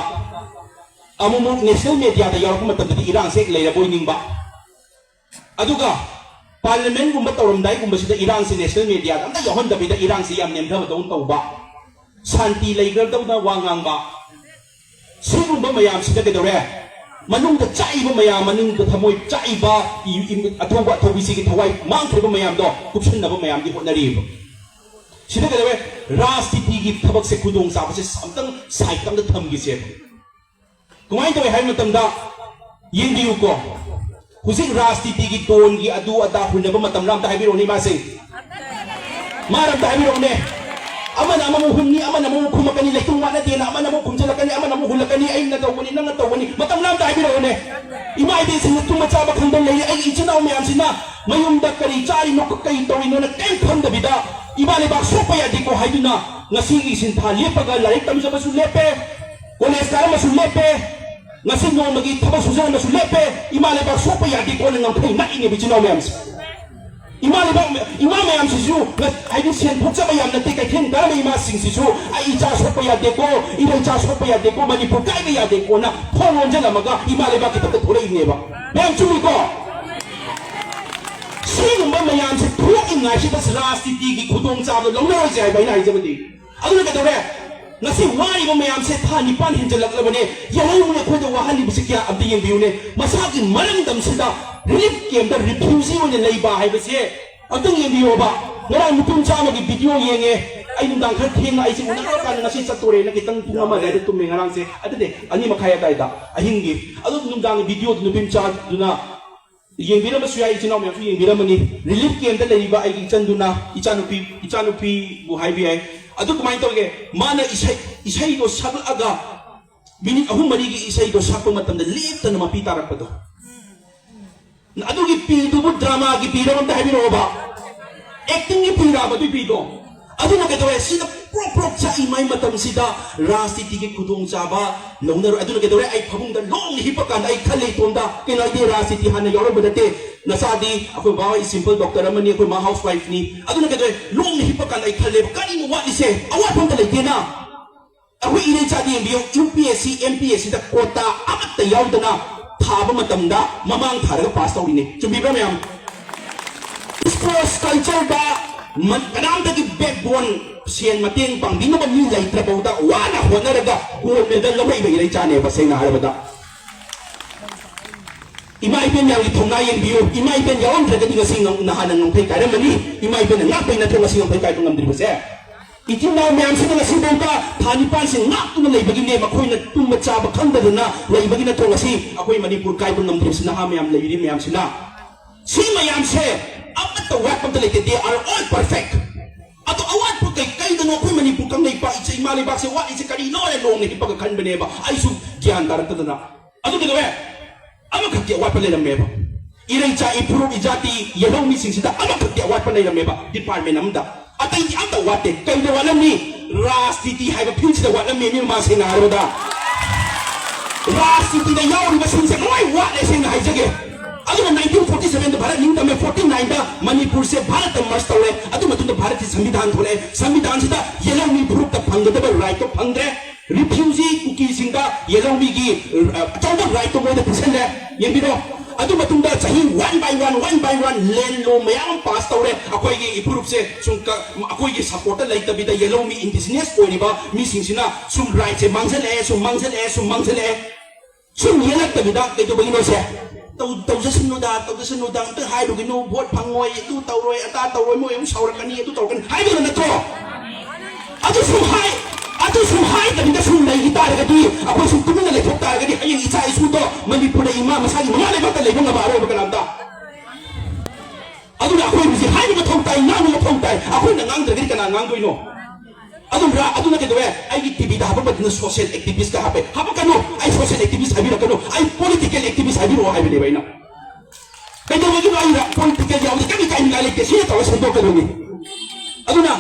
ꯑꯃꯨꯛꯃꯨꯛ ꯅꯦꯁꯅꯦꯜ ꯃꯦꯗꯤꯌꯥꯗ ꯌꯥꯎꯔꯛꯄ ꯃꯇꯝꯗꯗꯤ ꯏꯔꯥꯡꯁꯦ ꯍꯦꯛ ꯂꯩꯔꯕꯣꯏ ꯅꯤꯡꯕ꯫ ꯑꯗꯨꯒ ꯄꯥꯔꯂꯤꯌꯥꯃꯦꯟꯠꯒꯨꯝꯕ ꯇꯧꯔꯝꯗꯥꯏꯒꯨꯝꯕꯁꯤꯗ ꯏꯔꯥꯡꯁꯤ ꯅꯦꯁꯅꯦꯜ ꯃꯦꯗꯤꯌꯥꯗ ꯑꯝꯇ ꯌꯥꯎꯍꯟꯗꯕꯤꯗ ꯏꯔꯥꯡꯁꯤ ꯌꯥꯝ ꯅꯦꯝꯊꯕꯗꯧꯅ ꯇꯧꯕ, ꯁꯥꯟꯇꯤ ꯂꯩꯈ꯭ꯔꯗꯧꯅ ꯋꯥ ꯉꯥꯡꯕ, ꯁꯤꯒꯨꯝꯕ ꯃꯌꯥꯝꯁꯤꯗ ꯀꯩꯗꯧꯔꯦ? ꯃꯅꯨꯡꯗ ꯆꯥꯛꯏꯕ ꯃꯌꯥꯝ, ꯃꯅꯨꯡꯗ ꯊꯃꯣꯏ ꯆꯥꯛꯏꯕ, ꯏ-, ꯏ-, ꯑꯊꯧꯕ ꯑꯊꯧꯕꯤꯁꯤꯒꯤ ꯊꯋꯥꯏ ꯃꯥꯡꯈ꯭ꯔꯤꯕ ꯃꯌꯥꯝꯗꯣ ꯀꯨꯞꯁꯟꯅꯕ ꯃꯌꯥꯝꯗꯤ ꯍꯣꯠꯅꯔꯤꯕ꯫ ꯁꯤꯗ ꯀꯩꯗꯧꯔꯦ? ꯔꯥꯖꯅꯤꯇꯤꯒꯤ ꯊꯕꯛꯁꯦ, ꯈꯨꯗꯣꯡꯆꯥꯕꯁꯦ ꯑꯝꯇꯪ ꯁꯥꯏꯠꯇ ꯑꯝꯇ ꯊꯝꯈꯤꯁꯦꯕ꯫ ꯀꯃꯥꯏꯅ ꯇꯧꯋꯦ ꯍꯥꯏꯕ ꯃꯇꯝꯗ, ꯌꯦꯡꯕꯤꯌꯨꯀꯣ, ꯍꯧꯖꯤꯛ ꯔꯥꯖꯅꯤꯇꯤꯒꯤ ꯗꯣꯟꯒꯤ ꯑꯗꯨ ꯑꯗꯥ ꯍꯨꯟꯅꯕ ꯃꯇꯝ ꯑꯝꯇ ꯍꯥꯏꯕꯤꯔꯛꯎꯅꯦ, ꯏꯃꯥꯁꯤꯡ꯫ ꯃꯥꯔꯝꯗ ꯍꯥꯏꯕꯤꯔꯛꯎꯅꯦ꯫ ꯑꯃꯅ ꯑꯃꯃꯨꯛ ꯍꯨꯟꯅꯤ, ꯑꯃꯅ ꯑꯃꯃꯨꯛ ꯈꯨꯝꯃꯛꯀꯅꯤ, ꯂꯩꯇꯨꯝ ꯋꯥꯠꯅꯗꯦꯅ ꯑꯃꯅ ꯑꯃꯨꯛ ꯈꯨꯝꯖꯤꯜꯂꯛꯀꯅꯤ, ꯑꯃꯅ ꯑꯃꯨꯛ ꯍꯨꯜꯂꯛꯀꯅꯤ, ꯑꯩꯅ ꯇꯧꯕꯅꯤ, ꯅꯪꯅ ꯇꯧꯕꯅꯤ, ꯃꯇꯝ ꯂꯥꯝꯗ ꯍꯥꯏꯕꯤꯔꯛꯎꯅꯦ꯫ ꯏꯃꯥ ꯏꯕꯦꯟꯁꯤꯡꯅ ꯇꯨꯝꯕ ꯆꯥꯕ ꯈꯪꯗꯅ ꯂꯩꯔꯤ꯫ ꯑꯩꯒꯤ ꯏꯆꯤꯟ ꯏꯅꯥꯎ ꯃꯌꯥꯝꯁꯤꯅ ꯃꯌꯨꯝꯗ ꯀꯔꯤ ꯆꯥꯔꯤꯅꯣ, ꯀꯔꯤ ꯇꯧꯔꯤꯅꯣꯅ ꯀꯔꯤꯝ ꯈꯪꯗꯕꯤꯗ, ꯏꯃꯥ ꯂꯩꯕꯥꯛ ꯁꯣꯛꯄ ꯌꯥꯗꯦꯀꯣ ꯍꯥꯏꯗꯨꯅ ꯉꯁꯤꯒꯤ ꯁꯤꯟꯊꯥ ꯂꯦꯞꯄꯒ ꯂꯥꯏꯔꯤꯛ ꯇꯝꯖꯕꯁꯨ ꯂꯦꯞꯄꯦ, ꯀꯣꯂꯦꯖ ꯀꯥꯔꯝꯕꯁꯨ ꯂꯦꯞꯄꯦ, ꯉꯁꯤ ꯅꯣꯡꯃꯒꯤ ꯊꯕꯛ ꯁꯨꯖꯔꯝꯕꯁꯨ ꯂꯦꯞꯄꯦ, ꯏꯃꯥ ꯂꯩꯕꯥꯛ ꯁꯣꯛꯄ ꯌꯥꯗꯦꯀꯣꯅ ꯉꯝꯈꯩ ꯅꯛꯏꯅꯦꯕ ꯏꯆꯤꯟ ꯏꯅꯥꯎ ꯃꯌꯥꯝꯁꯦ꯫ ꯏꯃꯥ ꯂꯩꯕꯥꯛ, ꯏꯃꯥ ꯃꯌꯥꯝꯁꯤꯁꯨ ꯉ-, ꯍꯥꯏꯗꯤ ꯁꯦꯟ ꯊꯣꯛꯆꯕ ꯌꯥꯝ ꯅꯠꯇꯦ, ꯀꯩꯊꯦꯜ ꯀꯥꯔꯝꯕ ꯏꯃꯥꯁꯤꯡꯁꯤꯁꯨ ꯑꯩ ꯏꯆꯥ ꯁꯣꯛꯄ ꯌꯥꯗꯦꯀꯣ, ꯏꯔꯩꯆꯥ ꯁꯣꯛꯄ ꯌꯥꯗꯦꯀꯣ, ꯃꯅꯤꯄꯨꯔ ꯀꯥꯏꯕ ꯌꯥꯗꯦꯀꯣꯅ ꯊꯣꯡ ꯂꯣꯟꯖꯜꯂꯝꯃꯒ ꯏꯃꯥ ꯂꯩꯕꯥꯛꯀꯤꯗꯃꯛꯇ ꯊꯣꯛꯂꯛꯏꯅꯦꯕ꯫ ꯃꯌꯥꯝ ꯆꯨꯝꯃꯤꯀꯣ? ꯁꯤꯒꯨꯝꯕ ꯃꯌꯥꯝꯁꯦ ꯊꯣꯛꯏꯉꯥꯏꯁꯤꯗ ꯔꯥꯖꯅꯤꯇꯤꯒꯤ ꯈꯨꯗꯣꯡꯆꯥꯕꯗꯣ ꯂꯧꯅꯔꯣꯏꯁꯦ ꯍꯥꯏꯕ ꯑꯩꯅ ꯍꯥꯏꯖꯕꯗꯤ꯫ ꯑꯗꯨꯅ ꯀꯩꯗꯧꯔꯦ? ꯉꯁꯤ ꯋꯥꯔꯤꯕ ꯃꯌꯥꯝꯁꯦ ꯊꯥ ꯅꯤꯄꯥꯟ ꯍꯦꯟꯖꯜꯂꯛꯂꯕꯅꯦ꯫ ꯌꯦꯡꯍꯧꯕꯅꯦ, ꯑꯩꯈꯣꯏꯗ ꯋꯥꯍꯜꯂꯤꯕꯁꯤ ꯀꯌꯥ? ꯑꯝꯇ ꯌꯦꯡꯕꯤꯌꯨꯅꯦ꯫ ꯃꯁꯥꯒꯤ ꯃꯔꯝꯗꯝꯁꯤꯗ ꯔꯤꯂꯤꯐ ꯀꯦꯝꯞꯇ ꯔꯤꯐ꯭ꯌꯨꯖꯤ ꯑꯣꯏꯅ ꯂꯩꯕ ꯍꯥꯏꯕꯁꯦ ꯑꯝꯇꯪ ꯌꯦꯡꯕꯤꯌꯣꯕ꯫ ꯉꯔꯥꯡ ꯅꯨꯄꯤ ꯃꯆꯥ ꯑꯃꯒꯤ ꯚꯤꯗꯤꯑꯣ ꯌꯦꯡꯉꯦ꯫ ꯑꯩ ꯅꯨꯡꯗꯥꯡ ꯈꯔ ꯊꯦꯡꯅ, ꯑꯩꯁꯦ ꯎꯅꯔꯀꯥꯟꯗ ꯉꯁꯤ ꯆꯠꯇꯣꯔꯦꯅ ꯈꯤꯇꯪ ꯄꯨꯡ ꯑꯃ ꯑꯗꯨꯋꯥꯏꯗ ꯇꯨꯝꯃꯦ ꯉꯔꯥꯡꯁꯦ꯫ ꯑꯗꯨꯗꯤ ꯑꯅꯤ ꯃꯈꯥꯏ ꯑꯗꯨꯋꯥꯏꯗ ꯑꯍꯤꯡꯒꯤ꯫ ꯑꯗꯨ ꯅꯨꯡꯗꯥꯡꯒꯤ ꯚꯤꯗꯤꯑꯣꯗꯨ ꯅꯨꯄꯤ ꯃꯆꯥꯗꯨꯅ ꯌꯦꯡꯕꯤꯔꯝꯕꯁꯨ ꯌꯥꯏ, ꯏꯆꯤꯟ ꯏꯅꯥꯎ ꯃꯌꯥꯝꯁꯨ ꯌꯦꯡꯕꯤꯔꯝꯃꯅꯤ꯫ ꯔꯤꯂꯤꯐ ꯀꯦꯝꯞꯇ ꯂꯩꯔꯤꯕ ꯑꯩꯒꯤ ꯏꯆꯟꯗꯨꯅ, ꯏꯆꯥꯅꯨꯄꯤ, ꯏꯆꯥꯅꯨꯄꯤꯕꯨ ꯍꯥꯏꯕ ꯌꯥꯏ꯫ ꯑꯗꯨ ꯀꯃꯥꯏꯅ ꯇꯧꯒꯦ? ꯃꯥꯅ ꯏꯁꯩ, ꯏꯁꯩꯗꯣ ꯁꯛꯂꯛꯑꯒ ꯃꯤꯅꯤꯠ ꯑꯍꯨꯝ ꯃꯔꯤꯒꯤ ꯏꯁꯩꯗꯣ ꯁꯛꯄ ꯃꯇꯝꯗ ꯂꯦꯞꯇꯅ ꯃꯄꯤ ꯇꯥꯔꯛꯄꯗꯣ꯫ ꯑꯗꯨꯒꯤ ꯄꯤꯗꯨꯕꯨ ꯗ꯭ꯔꯃꯥꯒꯤ ꯄꯤꯔꯕ ꯑꯝꯇ ꯍꯥꯏꯕꯤꯔꯛꯑꯣꯕ꯫ ꯑꯦꯛꯇꯤꯡꯒꯤ ꯄꯤꯔꯕ ꯑꯗꯨꯒꯤ ꯄꯤꯗꯣ꯫ ꯑꯗꯨꯅ ꯀꯩꯗꯧꯔꯦ? ꯁꯤꯗ ꯄ꯭ꯔꯣꯛ ꯄ꯭ꯔꯣꯛ ꯆꯥꯛꯏ ꯃꯥꯏ ꯃꯇꯝꯁꯤꯗ ꯔꯥꯖꯅꯤꯇꯤꯒꯤ ꯈꯨꯗꯣꯡꯆꯥꯕ ꯂꯧꯅꯔꯣꯏ꯫ ꯑꯗꯨꯅ ꯀꯩꯗꯧꯔꯦ? ꯑꯩ ꯐꯃꯨꯡꯗ ꯂꯣꯡꯅ ꯍꯤꯞꯄ ꯀꯥꯟꯗ ꯑꯩ ꯈꯜꯂꯦ ꯏꯇꯣꯝꯗ, ꯀꯩꯅꯣ, ꯑꯩꯗꯤ ꯔꯥꯖꯅꯤꯇꯤ ꯍꯥꯟꯅ ꯌꯥꯎꯔꯝꯕ ꯅꯠꯇꯦ꯫ ꯅꯆꯥꯗꯤ ꯑꯩꯈꯣꯏ ꯕꯥ ꯍꯣꯏ simple doctor ꯑꯃꯅꯤ, ꯑꯩꯈꯣꯏ ꯃꯥ house wife ꯅꯤ꯫ ꯑꯗꯨꯅ ꯀꯩꯗꯧꯔꯦ? ꯂꯣꯡꯅ ꯍꯤꯞꯄ ꯀꯥꯟꯗ ꯑꯩ ꯈꯜꯂꯦꯕ, ꯀꯔꯤꯅꯣ ꯋꯥꯠꯂꯤꯁꯦ? ꯑꯋꯥꯠꯄ ꯑꯝꯇ ꯂꯩꯇꯦꯅ꯫ ꯑꯩꯈꯣꯏ ꯏꯔꯩꯆꯥꯗꯤ ꯌꯦꯡꯕꯤꯌꯨ, UPSC, MPSCꯗ quota ꯑꯃꯠꯇ ꯌꯥꯎꯗꯅ ꯊꯥꯕ ꯃꯇꯝꯗ ꯃꯃꯥꯡ ꯊꯥꯔꯒ pass ꯇꯧꯔꯤꯅꯦ꯫ ꯆꯨꯝꯕꯤꯕ꯭ꯔꯥ ꯃꯌꯥꯝ? Sports cultureꯗ ꯃ-, ꯀꯅꯥꯝꯇꯒꯤ backbone, ꯁꯦꯟ ꯃꯇꯦꯡ ꯄꯥꯡꯕꯤꯅꯕ ꯃꯤ ꯂꯩꯇ꯭ꯔꯐꯥꯎꯗ ꯋꯥꯅ ꯍꯣꯠꯅꯔꯒ gold medal ꯂꯧꯔꯛꯏꯕ ꯏꯔꯩꯆꯥꯅꯦꯕ, ꯁꯦꯡꯅ ꯍꯥꯏꯔꯕꯗ꯫ ꯏꯃꯥ ꯏꯕꯦꯟ ꯃꯌꯥꯝꯒꯤ ꯊꯧꯅꯥ ꯌꯦꯡꯕꯤꯌꯨ꯫ ꯏꯃꯥ ꯏꯕꯦꯟ ꯌꯥꯎꯔꯝꯗ꯭ꯔꯒꯗꯤ ꯉꯁꯤ ꯉꯝ-, ꯅꯍꯥꯟꯅ ꯉꯝꯈꯩ ꯀꯥꯏꯔꯝꯃꯅꯤ꯫ ꯏꯃꯥ ꯏꯕꯦꯟꯅ ꯉꯥꯛꯄꯩ ꯅꯠꯇ꯭ꯔꯣ ꯉꯁꯤ ꯉꯝꯈꯩ ꯀꯥꯏꯕ ꯉꯝꯗ꯭ꯔꯤꯕꯁꯦ? ꯏꯆꯤꯟ ꯏꯅꯥꯎ ꯃꯌꯥꯝꯁꯤꯅ ꯉꯁꯤꯐꯥꯎꯗ ꯊꯥ ꯅꯤꯄꯥꯟꯁꯤ ꯉꯥꯛꯇꯨꯅ ꯂꯩꯕꯒꯤꯅꯦ, ꯃꯈꯣꯏꯅ ꯇꯨꯝꯕ ꯆꯥꯕ ꯈꯪꯗꯗꯅ ꯂꯩꯕꯒꯤ ꯅꯠꯇ꯭ꯔꯣ ꯉꯁꯤ ꯑꯩꯈꯣꯏ ꯃꯅꯤꯄꯨꯔ ꯀꯥꯏꯕ ꯉꯝꯗ꯭ꯔꯤꯕꯁꯤ? ꯅꯍꯥ ꯃꯌꯥꯝ ꯂꯩꯔꯤ ꯃꯌꯥꯝꯁꯤꯅ꯫ ꯁꯤ ꯃꯌꯥꯝꯁꯦ ꯑꯃꯠꯇ ꯋꯥꯠꯄ ꯑꯝꯇ ꯂꯩꯇꯦ, they are all perfect꯫ ꯑꯗꯣ ꯑꯋꯥꯠꯄ ꯀꯩ, ꯀꯩꯗꯅꯣ ꯑꯩꯈꯣꯏ ꯃꯅꯤꯄꯨꯔ ꯀꯪꯂꯩꯄꯥꯛ ꯏꯆꯦ ꯏꯃꯥ ꯂꯩꯕꯥꯛꯁꯦ ꯋꯥꯠꯂꯤꯁꯦ ꯀꯔꯤꯅꯣ ꯍꯥꯏꯅ ꯂꯣꯡꯅ ꯍꯤꯞꯄꯒ ꯈꯟꯕꯅꯦꯕ, ꯑꯩꯁꯨ ꯒ꯭ꯌꯥꯟ ꯇꯥꯔꯛꯇꯗꯅ꯫ ꯑꯗꯨ ꯀꯩꯗꯧꯋꯦ? ꯑꯃꯈꯛꯇꯤ ꯑꯋꯥꯠꯄ ꯂꯩꯔꯝꯃꯦꯕ꯫ ꯏꯔꯩꯆꯥ, ꯏꯐꯨꯔꯨꯞ, ꯏꯖꯥꯇꯤ, ꯌꯦꯜꯍꯧ ꯃꯤꯁꯤꯡꯁꯤꯗ ꯑꯃꯈꯛꯇꯤ ꯑꯋꯥꯠꯄ ꯂꯩꯔꯝꯃꯦꯕ, department ꯑꯃꯗ꯫ ꯑꯇꯩꯗꯤ ꯑꯝꯇ ꯋꯥꯠꯇꯦ꯫ ꯀꯩꯗ ꯋꯥꯠꯂꯝꯃꯤ? ꯔꯥꯖꯅꯤꯇꯤ ꯍꯥꯏꯕ fieldꯁꯤꯗ ꯋꯥꯠꯂꯝꯃꯤ, ꯃꯤ ꯃꯃꯥ ꯁꯦꯡꯅ ꯍꯥꯏꯔꯕꯗ꯫ ꯔꯥꯖꯅꯤꯇꯤꯗ ꯌꯥꯎꯔꯤꯕꯁꯤꯡꯁꯦ ꯂꯣꯏ ꯋꯥꯠꯂꯦ, ꯁꯦꯡꯅ ꯍꯥꯏꯖꯒꯦ꯫ ꯑꯗꯨꯅ nineteen forty sevenꯗ ꯚꯥꯔꯠ ꯅꯤꯡꯇꯝꯃꯦ, forty nineꯗ ꯃꯅꯤꯄꯨꯔꯁꯦ ꯚꯥꯔꯠꯇ merge ꯇꯧꯔꯦ, ꯑꯗꯨ ꯃꯇꯨꯡꯗ ꯚꯥꯔꯠꯀꯤ ꯁꯪꯕꯤꯙꯥꯟ ꯊꯣꯛꯂꯛꯑꯦ꯫ ꯁꯪꯕꯤꯙꯥꯟꯁꯤꯗ ꯌꯦꯜꯍꯧꯃꯤ ꯐꯨꯔꯨꯞꯇ ꯐꯪꯒꯗꯕ rightꯇꯣ ꯐꯪꯗ꯭ꯔꯦ꯫ Refugee ꯀꯨꯀꯤꯁꯤꯡꯗ ꯌꯦꯜꯍꯧꯃꯤꯒꯤ, ꯑ, ꯑꯆꯧꯕ rightꯇꯣ ꯃꯣꯏꯗ ꯄꯤꯁꯜꯂꯦ꯫ ꯌꯦꯡꯕꯤꯔꯣ, ꯑꯗꯨ ꯃꯇꯨꯡꯗ ꯆꯍꯤ one by one, one by one land law ꯃꯌꯥꯝ ꯑꯃ pass ꯇꯧꯔꯦ꯫ ꯑꯩꯈꯣꯏꯒꯤ ꯏꯐꯨꯔꯨꯞꯁꯦ ꯁꯨꯝ ꯀ-, ꯑꯩꯈꯣꯏꯒꯤ supportꯇ ꯂꯩꯇꯕꯤꯗ ꯌꯦꯜꯍꯧꯃꯤ indigenous ꯑꯣꯏꯔꯤꯕ ꯃꯤꯁꯤꯡꯁꯤꯅ ꯁꯨꯝ rightꯁꯦ ꯃꯥꯡꯖꯜꯂꯛꯑꯦ, ꯁꯨꯝ ꯃꯥꯡꯖꯜꯂꯛꯑꯦ, ꯁꯨꯝ ꯃꯥꯡꯖꯜꯂꯛꯑꯦ꯫ ꯁꯨꯝ ꯌꯦꯜꯂꯛꯇꯕꯤꯗ ꯀꯩꯗꯧꯕꯒꯤꯅꯣꯁꯦ? ꯇꯧ-, ꯇꯧꯖꯁꯅꯨꯗ, ꯇꯧꯖꯁꯅꯨꯗ, ꯑꯝꯇ ꯍꯥꯏꯔꯨꯒꯤꯅꯣ, vote ꯐꯪꯉꯣꯏ, ꯑꯗꯨ ꯇꯧꯔꯣꯏ, ꯑꯗꯥ ꯇꯧꯔꯣꯏ, ꯃꯣꯏ ꯑꯃꯨꯛ ꯁꯥꯎꯔꯛꯀꯅꯤ, ꯑꯗꯨ ꯇꯧꯔꯛꯀꯅꯤ ꯍꯥꯏꯕꯗꯣ ꯅꯠꯇ꯭ꯔꯣ? ꯑꯗꯨ ꯁꯨꯝ ꯍꯥꯏ, ꯑꯗꯨ ꯁꯨꯝ ꯍꯥꯏꯗꯕꯤꯗ ꯁꯨꯝ ꯂꯩꯈꯤ ꯇꯥꯔꯒꯗꯤ, ꯑꯩꯈꯣꯏ ꯁꯨꯝ ꯇꯨꯃꯤꯟꯅ ꯂꯩꯊꯣꯛ ꯇꯥꯔꯒꯗꯤ, ꯍꯌꯦꯡ ꯏꯆꯥ ꯏꯁꯨꯗꯣ ꯃꯅꯤꯄꯨꯔꯗ ꯏꯃꯥ ꯃꯁꯥꯒꯤ ꯃꯃꯥ ꯂꯩꯕꯥꯛꯇ ꯂꯩꯕ ꯉꯝꯃꯛꯑꯔꯣꯏꯕ ꯀꯅꯥꯝꯇ꯫ ꯑꯗꯨꯅ ꯑꯩꯈꯣꯏ ꯍꯧꯖꯤꯛ ꯍꯥꯏꯕ ꯃꯊꯧ ꯇꯥꯏ, ꯉꯥꯡꯕ ꯃꯊꯧ ꯇꯥꯏ꯫ ꯑꯩꯈꯣꯏꯅ ꯉꯥꯡꯗ꯭ꯔꯒꯗꯤ ꯀꯅꯥ ꯉꯥꯡꯗꯣꯏꯅꯣ? ꯑꯗꯨꯝ ꯔꯥ-, ꯑꯗꯨꯅ ꯀꯩꯗꯧꯋꯦ? ꯑꯩꯒꯤ TVꯗ ꯍꯥꯄꯛꯄꯗꯨꯅ social activistꯀ ꯍꯥꯞꯄꯦ꯫ ꯍꯥꯄꯛꯀꯅꯨ, ꯑꯩ social activist ꯍꯥꯏꯕꯤꯔꯛꯀꯅꯨ, ꯑꯩ political activist ꯍꯥꯏꯕꯤꯔꯛꯑꯣ ꯍꯥꯏꯕꯅꯦꯕ ꯑꯩꯅ꯫ ꯀꯩꯗꯧꯕꯒꯤꯅꯣ? ꯑꯩꯅ political ꯌꯥꯎꯕꯗꯤ ꯀꯔꯤ ꯀꯥꯏꯅꯤꯡꯉꯥꯏ ꯂꯩꯇꯦ, ꯁꯤꯅ ꯇꯧꯔ ꯁꯦꯝꯗꯣꯛꯀꯗꯧꯅꯤ꯫ ꯑꯗꯨꯅ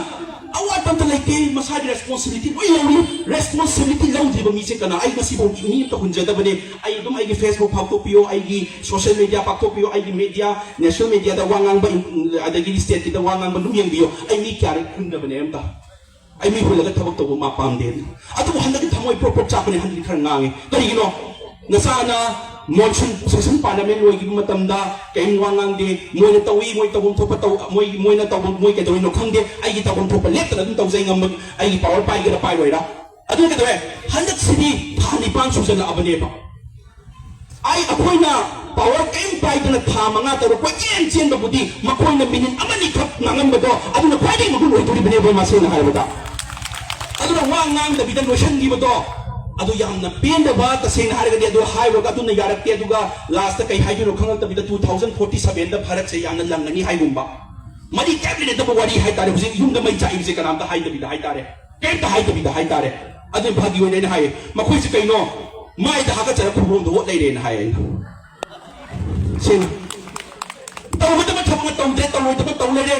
ꯑꯋꯥꯠꯄ ꯑꯝꯇ ꯂꯩꯇꯦ꯫ ꯃꯁꯥꯒꯤ responsibility ꯂꯣꯏ ꯂꯧꯏ꯫ Responsibility ꯂꯧꯗ꯭ꯔꯤꯕ ꯃꯤꯁꯦ ꯀꯅꯥ? ꯑꯩ ꯉꯁꯤꯐꯥꯎ ꯃꯤ ꯑꯝꯇ ꯍꯨꯟꯖꯗꯕꯅꯦ꯫ ꯑꯩ ꯑꯗꯨꯝ ꯑꯩꯒꯤ Facebook ꯄꯥꯛꯊꯣꯛꯄꯤꯌꯣ, ꯑꯩꯒꯤ social media ꯄꯥꯛꯊꯣꯛꯄꯤꯌꯣ, ꯑꯩꯒꯤ media, national mediaꯗ ꯋꯥ ꯉꯥꯡꯕ, ꯑꯗꯒꯤꯗꯤ stateꯀꯤꯗ ꯋꯥ ꯉꯥꯡꯕ ꯑꯗꯨꯝ ꯌꯦꯡꯕꯤꯌꯣ꯫ ꯑꯩ ꯃꯤ ꯀꯌꯥꯔꯦ ꯍꯨꯟꯗꯕꯅꯦ ꯑꯝꯇ꯫ ꯑꯩ ꯃꯤ ꯍꯨꯜꯂꯒ ꯊꯕꯛ ꯇꯧꯕ ꯃꯥ ꯄꯥꯝꯗꯦ꯫ ꯑꯗꯨꯕꯨ ꯍꯟꯗꯛꯀꯤ ꯊꯃꯣꯏ ꯄ꯭ꯔꯣꯞ ꯄ꯭ꯔꯣꯞ ꯆꯥꯛꯄꯅꯦ, ꯍꯟꯗꯛꯇꯤ ꯈꯔ ꯉꯥꯡꯉꯦ꯫ ꯀꯔꯤꯒꯤꯅꯣ? ꯅꯆꯥꯅ monsoon session parliament ꯂꯣꯏꯈꯤꯕ ꯃꯇꯝꯗ ꯀꯔꯤꯝ ꯋꯥ ꯉꯥꯡꯗꯦ꯫ ꯃꯣꯏꯅ ꯇꯧꯏ, ꯃꯣꯏ ꯇꯧꯐꯝ ꯊꯣꯛꯄ ꯇꯧ, ꯃꯣꯏ, ꯃꯣꯏꯅ ꯇꯧꯐꯝ, ꯃꯣꯏ ꯀꯩꯗꯧꯔꯤꯅꯣ ꯈꯪꯗꯦ꯫ ꯑꯩꯒꯤ ꯇꯧꯐꯝ ꯊꯣꯛꯄ ꯂꯦꯞꯇꯅ ꯑꯗꯨꯝ ꯇꯧꯖꯩ꯫ ꯉꯝꯕ, ꯑꯩꯒꯤ power ꯄꯥꯏꯒꯦꯔꯥ ꯄꯥꯏꯔꯣꯏꯔꯥ꯫ ꯑꯗꯨꯅ ꯀꯩꯗꯧꯔꯦ? ꯍꯟꯗꯛꯁꯤꯗꯤ ꯊꯥ ꯅꯤꯄꯥꯟ ꯁꯨꯖꯜꯂꯛꯑꯕꯅꯦꯕ꯫ ꯑꯩ, ꯑꯩꯈꯣꯏꯅ power ꯀꯔꯤꯝ ꯄꯥꯏꯗꯅ ꯊꯥ ꯃꯉꯥ ꯇꯔꯨꯛ ꯀꯣꯏꯆꯦꯟ ꯆꯦꯟꯕꯕꯨꯗꯤ ꯃꯈꯣꯏꯅ minute ꯑꯃꯅꯤꯈꯛ ꯉꯥꯡꯉꯝꯕꯗꯣ ꯑꯗꯨꯅ ꯈ꯭ꯋꯥꯏꯗꯒꯤ ꯃꯒꯨꯟ ꯑꯣꯏꯗꯣꯔꯤꯕꯅꯦꯕ, ꯃꯁꯦꯡꯅ ꯍꯥꯏꯔꯕꯗ꯫ ꯑꯗꯨꯅ ꯋꯥ ꯉꯥꯡꯗꯕꯤꯗ ꯂꯣꯏꯁꯤꯟꯈꯤꯕꯗꯣ ꯑꯗꯨ ꯌꯥꯝꯅ ꯄꯦꯟꯗꯕ, ꯇꯁꯦꯡꯅ ꯍꯥꯏꯔꯒꯗꯤ꯫ ꯑꯗꯨ ꯍꯥꯏꯔꯨꯔꯒ ꯑꯗꯨꯅ ꯌꯥꯔꯛꯇꯦ, ꯑꯗꯨꯒ lastꯇ ꯀꯩ ꯍꯥꯏꯗꯣꯏꯅꯣ ꯈꯪꯉꯛꯇꯕꯤꯗ two thousand forty sevenꯗ ꯚꯥꯔꯠꯁꯦ ꯌꯥꯝꯅ ꯂꯪꯉꯅꯤ ꯍꯥꯏꯒꯨꯝꯕ꯫ ꯃꯔꯤ ꯀꯌꯥꯝ ꯂꯩꯅꯗꯕ ꯋꯥꯔꯤ ꯍꯥꯏꯇꯥꯔꯦ꯫ ꯍꯧꯖꯤꯛ ꯌꯨꯝꯗ ꯃꯩ ꯆꯥꯛꯏꯕꯁꯦ ꯀꯅꯥꯝꯇ ꯍꯥꯏꯗꯕꯤꯗ ꯍꯥꯏꯇꯥꯔꯦ꯫ ꯀꯩꯝꯇ ꯍꯥꯏꯗꯕꯤꯗ ꯍꯥꯏꯇꯥꯔꯦ꯫ ꯑꯗꯨ ꯐꯥꯒꯤ ꯑꯣꯏꯅ ꯑꯩꯅ ꯍꯥꯏꯌꯦ, "ꯃꯈꯣꯏꯁꯦ ꯀꯩꯅꯣ, ꯃꯥꯏꯗ ꯍꯥꯀꯠꯆꯔ ꯈꯨꯕꯣꯝꯗ ꯑꯣꯠ ꯂꯩꯔꯦꯅ" ꯍꯥꯏꯌꯦ ꯑꯩꯅ꯫ ꯁꯦꯡꯅ꯫ ꯇꯧꯒꯗꯕ ꯊꯕꯛꯅ ꯇꯧꯗ꯭ꯔꯦ, ꯇꯧꯔꯣꯏꯗꯕ ꯇꯧ ꯂꯩꯔꯦ꯫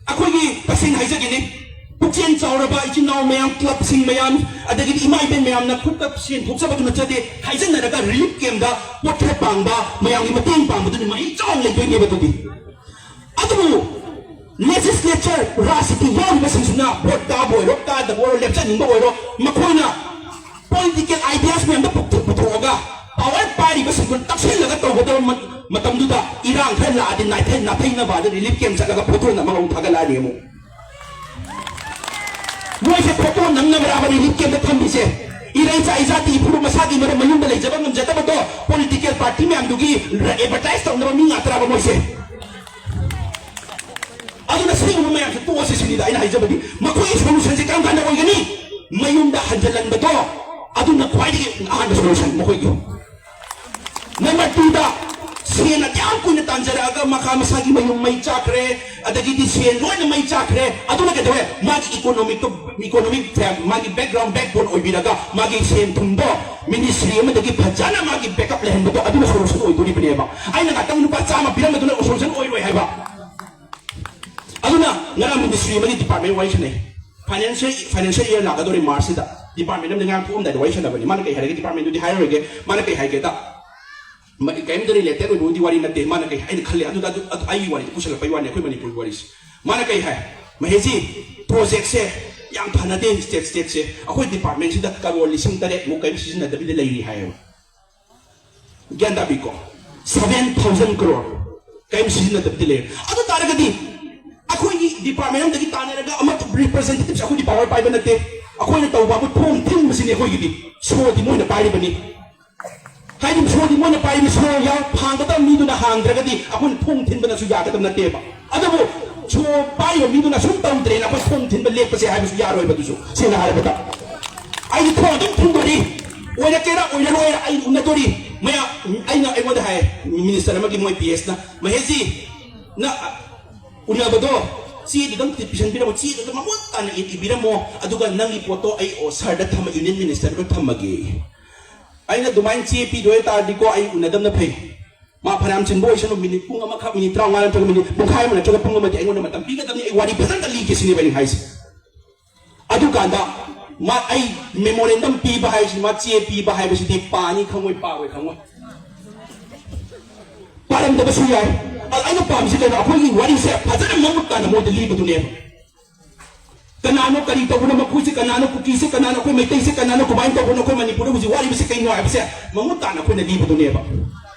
ꯑꯩꯈꯣꯏꯒꯤ ꯇꯁꯦꯡꯅ ꯍꯥꯏꯖꯒꯦꯅꯦ, ꯄꯨꯛꯆꯦꯜ ꯆꯥꯎꯔꯕ ꯏꯆꯤꯟ ꯏꯅꯥꯎ ꯃꯌꯥꯝ, clubꯁꯤꯡ ꯃꯌꯥꯝ, ꯑꯗꯒꯤꯗꯤ ꯏꯃꯥ ꯏꯕꯦꯟ ꯃꯌꯥꯝꯅ ꯈꯨꯠꯇ ꯁꯦꯟ ꯊꯣꯛꯆꯕꯗꯨ ꯅꯠꯆꯗꯦ, ꯈꯥꯏꯖꯤꯟꯅꯔꯒ relief campꯇ ꯄꯣꯠ ꯈꯔ ꯄꯥꯡꯕ, ꯃꯌꯥꯝꯒꯤ ꯃꯇꯦꯡ ꯄꯥꯡꯕꯗꯨꯅ ꯃꯍꯩ ꯆꯥꯎꯅ ꯂꯩꯗꯣꯏꯅꯦꯕ꯫ ꯑꯗꯨꯗꯤ ꯑꯗꯨꯕꯨ legislature ꯔꯥꯖꯅꯤꯇꯤ ꯌꯥꯎꯔꯤꯕꯁꯤꯡꯁꯤꯅ vote ꯀꯥꯕ ꯑꯣꯏꯔꯣ, ꯀꯥꯗꯕ ꯑꯣꯏꯔꯣ, ꯂꯦꯞꯆꯅꯤꯡꯕ ꯑꯣꯏꯔꯣ, ꯃꯈꯣꯏꯅ political ideas ꯃꯌꯥꯝꯗ ꯄꯨꯊꯣꯛ-, ꯄꯨꯊꯣꯛꯑꯒ power ꯄꯥꯏꯔꯤꯕꯁꯤꯡꯗꯨ ꯇꯛꯁꯤꯜꯂꯒ ꯇꯧꯒꯗꯕ ꯃ-, ꯃꯇꯝꯗꯨꯗ ꯏꯔꯥꯡ ꯈꯔ ꯂꯥꯛꯑꯗꯤ ꯅꯥꯊꯩ-, ꯅꯥꯊꯩꯅꯕ ꯑꯗ relief camp ꯆꯠꯂꯒ photo ꯅꯝꯃꯒ ꯑꯃꯨꯛ ꯊꯥꯒꯠꯂꯛꯑꯅꯤ ꯑꯃꯨꯛ꯫ ꯃꯣꯏꯁꯦ photo ꯅꯝꯅꯕ꯭ꯔꯥꯕ relief campꯇ ꯊꯝꯃꯤꯁꯦ? ꯏꯔꯩ ꯆꯥꯏ ꯏꯖꯥꯇꯤ ꯏꯐꯨꯔꯨꯞ ꯃꯁꯥꯒꯤ ꯃꯔꯝ ꯃꯌꯨꯝꯗ ꯂꯩꯖꯕ ꯉꯝꯖꯗꯕꯗꯣ political party ꯃꯌꯥꯝꯗꯨꯒꯤ advertise ꯇꯧꯅꯕ ꯃꯤ ꯉꯥꯛꯇ꯭ꯔꯥꯕ ꯃꯣꯏꯁꯦ? ꯑꯗꯨꯅ ꯁꯤꯒꯨꯝꯕ ꯃꯌꯥꯝꯁꯦ ꯇꯣꯛꯑꯁꯤ ꯁꯤꯅꯤꯗ ꯑꯩꯅ ꯍꯥꯏꯖꯕꯗꯤ꯫ ꯃꯈꯣꯏꯒꯤ solutionꯁꯦ ꯀꯔꯝ ꯀꯥꯟꯗ ꯑꯣꯏꯒꯅꯤ? ꯃꯌꯨꯝꯗ ꯍꯟꯖꯤꯜꯍꯟꯕꯗꯣ ꯑꯗꯨꯅ ꯈ꯭ꯋꯥꯏꯗꯒꯤ ꯑꯍꯥꯟꯕ solution ꯃꯈꯣꯏꯒꯤ꯫ Number twoꯗ, ꯁꯦꯟ ꯑꯗꯨꯛ ꯌꯥꯝ ꯀꯨꯏꯅ ꯇꯥꯟꯖꯔꯛꯑꯒ ꯃꯈꯥ ꯃꯁꯥꯒꯤ ꯃꯌꯨꯝ ꯃꯩ ꯆꯥꯛꯈ꯭ꯔꯦ, ꯑꯗꯒꯤꯗꯤ ꯁꯦꯟ ꯂꯣꯏꯅ ꯃꯩ ꯆꯥꯛꯈ꯭ꯔꯦ꯫ ꯑꯗꯨꯅ ꯀꯩꯗꯧꯋꯦ? ꯃꯥꯒꯤ economicꯇꯣ, economic ꯐꯦꯝ-, ꯃꯥꯒꯤ background backbone ꯑꯣꯏꯕꯤꯔꯒ ꯃꯥꯒꯤ ꯁꯦꯟ ꯊꯨꯝꯗꯣ ministry ꯑꯃꯗꯒꯤ ꯐꯖꯅ ꯃꯥꯒꯤ backup ꯂꯩꯍꯟꯕꯗꯣ ꯑꯗꯨꯅ solution ꯑꯣꯏꯗꯣꯔꯤꯕꯅꯦꯕ꯫ ꯑꯩꯅ ꯉꯥꯛꯇꯪ ꯂꯨꯄꯥ ꯆꯥꯝꯃ ꯄꯤꯔꯝꯕꯗꯨꯅ solution ꯑꯣꯏꯔꯣꯏ ꯍꯥꯏꯕ꯫ ꯑꯗꯨꯅ ꯉꯔꯥꯡ ministry ꯑꯃꯒꯤ department ꯋꯥꯔꯤ ꯁꯥꯟꯅꯩ꯫ ꯐꯥꯏꯅꯥꯟꯁꯤꯌꯦꯜ ꯐꯥꯏꯅꯥꯟꯁꯤꯌꯦꯜ ꯏꯌꯔ ꯂꯥꯛꯀꯗꯧꯔꯦ ꯃꯥꯔꯁꯁꯤꯗ꯫ ꯗꯤꯄꯥꯔꯠꯃꯦꯟ ꯑꯃꯗ ꯉꯔꯥꯡ ꯊꯣꯛꯑꯝꯗꯥꯏꯗ ꯋꯥꯔꯤ ꯁꯥꯟꯅꯕꯅꯤ꯫ ꯃꯥꯅ ꯀꯩ ꯍꯥꯏꯔꯒꯦ, ꯗꯤꯄꯥꯔꯠꯃꯦꯟꯗꯨꯗꯤ ꯍꯥꯏꯔꯔꯣꯏꯒꯦ꯫ ꯃꯥꯅ ꯀꯩ ꯍꯥꯏꯒꯦꯗ, ꯃ- ꯀꯔꯤꯝꯇ ꯔꯤꯂꯦꯇꯦꯠ ꯑꯣꯏꯕꯕꯨꯗꯤ ꯋꯥꯔꯤ ꯅꯠꯇꯦ꯫ ꯃꯥꯅ ꯀꯩ, ꯑꯩꯅ ꯈꯜꯂꯦ ꯑꯗꯨꯗ, ꯑꯗꯨ ꯑꯗꯨ ꯑꯩꯒꯤ ꯋꯥꯔꯤꯗ ꯄꯨꯁꯜꯂꯛꯄꯩ ꯋꯥꯅꯤ, ꯑꯩꯈꯣꯏ ꯃꯅꯤꯄꯨꯔꯒꯤ ꯋꯥꯔꯤꯁꯦ꯫ ꯃꯥꯅ ꯀꯩ ꯍꯥꯏ? "ꯃꯍꯦꯁꯖꯤ, ꯄ꯭ꯔꯣꯖꯦꯛꯁꯦ ꯌꯥꯝ ꯐꯅꯗꯦ ꯁ꯭ꯇꯦꯠ ꯁ꯭ꯇꯦꯠꯁꯦ꯫ ꯑꯩꯈꯣꯏ ꯗꯤꯄꯥꯔꯠꯃꯦꯟꯁꯤꯗ ꯀꯔꯣꯔ ꯂꯤꯁꯤꯡ ꯇꯔꯦꯠ ꯃꯨꯛ ꯀꯔꯤꯝ ꯁꯤꯖꯤꯟꯅꯗꯕꯤꯗ ꯂꯩꯔꯤ" ꯍꯥꯏꯌꯦꯕ꯫ ꯒ꯭ꯌꯥꯟ ꯇꯥꯕꯤꯀꯣ? Seven thousand crore ꯀꯔꯤꯝ ꯁꯤꯖꯤꯟꯅꯗꯕꯤꯗ ꯂꯩꯔꯦ꯫ ꯑꯗꯨ ꯇꯥꯔꯒꯗꯤ ꯑꯩꯈꯣꯏꯒꯤ ꯗꯤꯄꯥꯔꯠꯃꯦꯟ ꯑꯃꯗꯒꯤ ꯇꯥꯟꯅꯔꯒ ꯑꯃ ꯔꯤꯄ꯭ꯔꯖꯦꯟꯇꯦꯇꯤꯚꯁꯦ ꯑꯩꯈꯣꯏꯗꯤ ꯄꯥꯋꯔ ꯄꯥꯏꯕ ꯅꯠꯇꯦ꯫ ꯑꯩꯈꯣꯏꯅ ꯇꯧꯕ ꯑꯃ ꯊꯣꯡ ꯊꯤꯟꯕꯁꯤꯅꯦ ꯑꯩꯈꯣꯏꯒꯤꯗꯤ꯫ ꯁꯣꯗꯤ ꯃꯣꯏꯅ ꯄꯥꯏꯔꯤꯕꯅꯤ꯫ ꯍꯥꯏꯗꯤ ꯁꯣꯗꯤ ꯃꯣꯏꯅ ꯄꯥꯏꯔꯤꯕ, ꯁꯣ ꯌꯥꯎ ꯍꯥꯡꯒꯗꯕ ꯃꯤꯗꯨꯅ ꯍꯥꯡꯗ꯭ꯔꯒꯗꯤ ꯑꯩꯈꯣꯏꯅ ꯊꯣꯡ ꯊꯤꯟꯕꯅꯁꯨ ꯌꯥꯒꯗꯕ ꯅꯠꯇꯦꯕ꯫ ꯑꯗꯨꯕꯨ ꯁꯣ ꯄꯥꯏꯔꯤꯕ ꯃꯤꯗꯨꯅ ꯁꯨꯝ ꯇꯧꯗ꯭ꯔꯦꯅ ꯑꯩꯈꯣꯏ ꯊꯣꯡ ꯊꯤꯟꯕ ꯂꯦꯞꯄꯁꯦ ꯍꯥꯏꯕꯁꯨ ꯌꯥꯔꯣꯏꯕ꯫ ꯑꯗꯨꯁꯨ ꯁꯦꯡꯅ ꯍꯥꯏꯔꯕꯗ ꯑꯩꯗꯤ ꯊꯣꯡ ꯑꯗꯨꯝ ꯊꯤꯟꯗꯣꯔꯤ, ꯑꯣꯏꯔꯛꯀꯦꯔꯥ ꯑꯣꯏꯔꯔꯣꯏꯔꯥ ꯑꯩ ꯎꯅꯗꯣꯔꯤ꯫ ꯃꯌꯥꯝ, ꯑꯩꯅ, ꯑꯩꯉꯣꯟꯗ ꯍꯥꯏ, ꯃꯤꯅꯤꯁꯇꯔ ꯑꯃꯒꯤ ꯃꯣꯏ ꯄꯤ ꯑꯦꯁꯅ, "ꯃꯍꯦꯁꯖꯤ, ꯅ ꯎꯅꯕꯗꯣ ꯆꯦꯗꯨꯗꯪ ꯄꯤꯁꯟꯕꯤꯔꯝꯃꯣ, ꯆꯦꯗꯨꯗ ꯃꯃꯨꯠ ꯇꯥꯅ ꯏ-, ꯏꯕꯤꯔꯝꯃꯣ, ꯑꯗꯨꯒ ꯅꯪꯒꯤ ꯄꯣꯠꯇꯣ ꯑꯩ ꯑꯣ ꯁꯥꯔꯗ ꯊꯝꯃ, ꯌꯨꯅꯤꯌꯟ ꯃꯤꯅꯤꯁꯇꯔꯗ ꯊꯝꯃꯒꯦ"꯫ ꯑꯩꯅ ꯑꯗꯨꯃꯥꯏꯅ ꯆꯦ ꯄꯤꯗꯣꯏ ꯇꯥꯔꯗꯤꯀꯣ ꯑꯩ ꯎꯅꯗꯕꯅ ꯐꯩ꯫ ꯃꯥ ꯐꯅꯌꯥꯝ ꯆꯤꯟꯕ ꯑꯣꯏꯁꯅꯨ, ꯃꯤꯅꯤꯠ ꯄꯨꯡ ꯑꯃꯈꯛ, ꯃꯤꯅꯤꯠ ꯇꯔꯥꯃꯉꯥ ꯅꯠꯇ꯭ꯔꯒ ꯃꯤꯅꯤꯠ ꯄꯨꯡꯈꯥꯏ ꯑꯃ ꯅꯠꯇ꯭ꯔꯒ ꯄꯨꯡ ꯑꯃꯗꯤ ꯑꯩꯉꯣꯟꯗ ꯃꯇꯝ ꯄꯤꯒꯗꯕꯅꯤ꯫ ꯑꯩ ꯋꯥꯔꯤ ꯐꯖꯅ ꯂꯤꯒꯦ ꯁꯤꯅꯦꯕ ꯑꯩꯅ ꯍꯥꯏꯁꯦ꯫ ꯑꯗꯨꯀꯥꯟꯗ ꯃꯥ, ꯑꯩ ꯃꯦꯃꯣꯔꯦꯟꯗꯝ ꯄꯤꯕ ꯍꯥꯏꯁꯤ, ꯃꯥ ꯆꯦ ꯄꯤꯕ ꯍꯥꯏꯕꯁꯤꯗꯤ ꯄꯥꯅꯤ ꯈꯪꯉꯣꯏ, ꯄꯥꯔꯣꯏ ꯈꯪꯉꯣꯏ, ꯄꯥꯔꯝꯗꯕꯁꯨ ꯌꯥꯏ꯫ ꯑ-, ꯑꯩꯅ ꯄꯥꯝꯃꯤꯁꯤ ꯀꯩꯅꯣ? ꯑꯩꯈꯣꯏꯒꯤ ꯋꯥꯔꯤꯁꯦ ꯐꯖꯅ ꯃꯃꯨꯠ ꯇꯥꯅ ꯃꯣꯏꯗ ꯂꯤꯕꯗꯨꯅꯦꯕ꯫ ꯀꯅꯥꯅꯣ ꯀꯔꯤ ꯇꯧꯕꯅꯣ, ꯃꯈꯣꯏꯁꯦ ꯀꯅꯥꯅꯣ, ꯀꯨꯀꯤꯁꯦ ꯀꯅꯥꯅꯣ, ꯑꯩꯈꯣꯏ ꯃꯩꯇꯩꯁꯦ ꯀꯅꯥꯅꯣ, ꯀꯃꯥꯏꯅ ꯇꯧꯕꯅꯣ, ꯑꯩꯈꯣꯏ ꯃꯅꯤꯄꯨꯔꯗ ꯍꯧꯖꯤꯛ ꯋꯥꯔꯤꯕꯁꯦ ꯀꯩꯅꯣ ꯍꯥꯏꯕꯁꯦ ꯃꯃꯨꯠ ꯇꯥꯅ ꯑꯩꯈꯣꯏꯅ ꯂꯤꯕꯗꯨꯅꯦꯕ꯫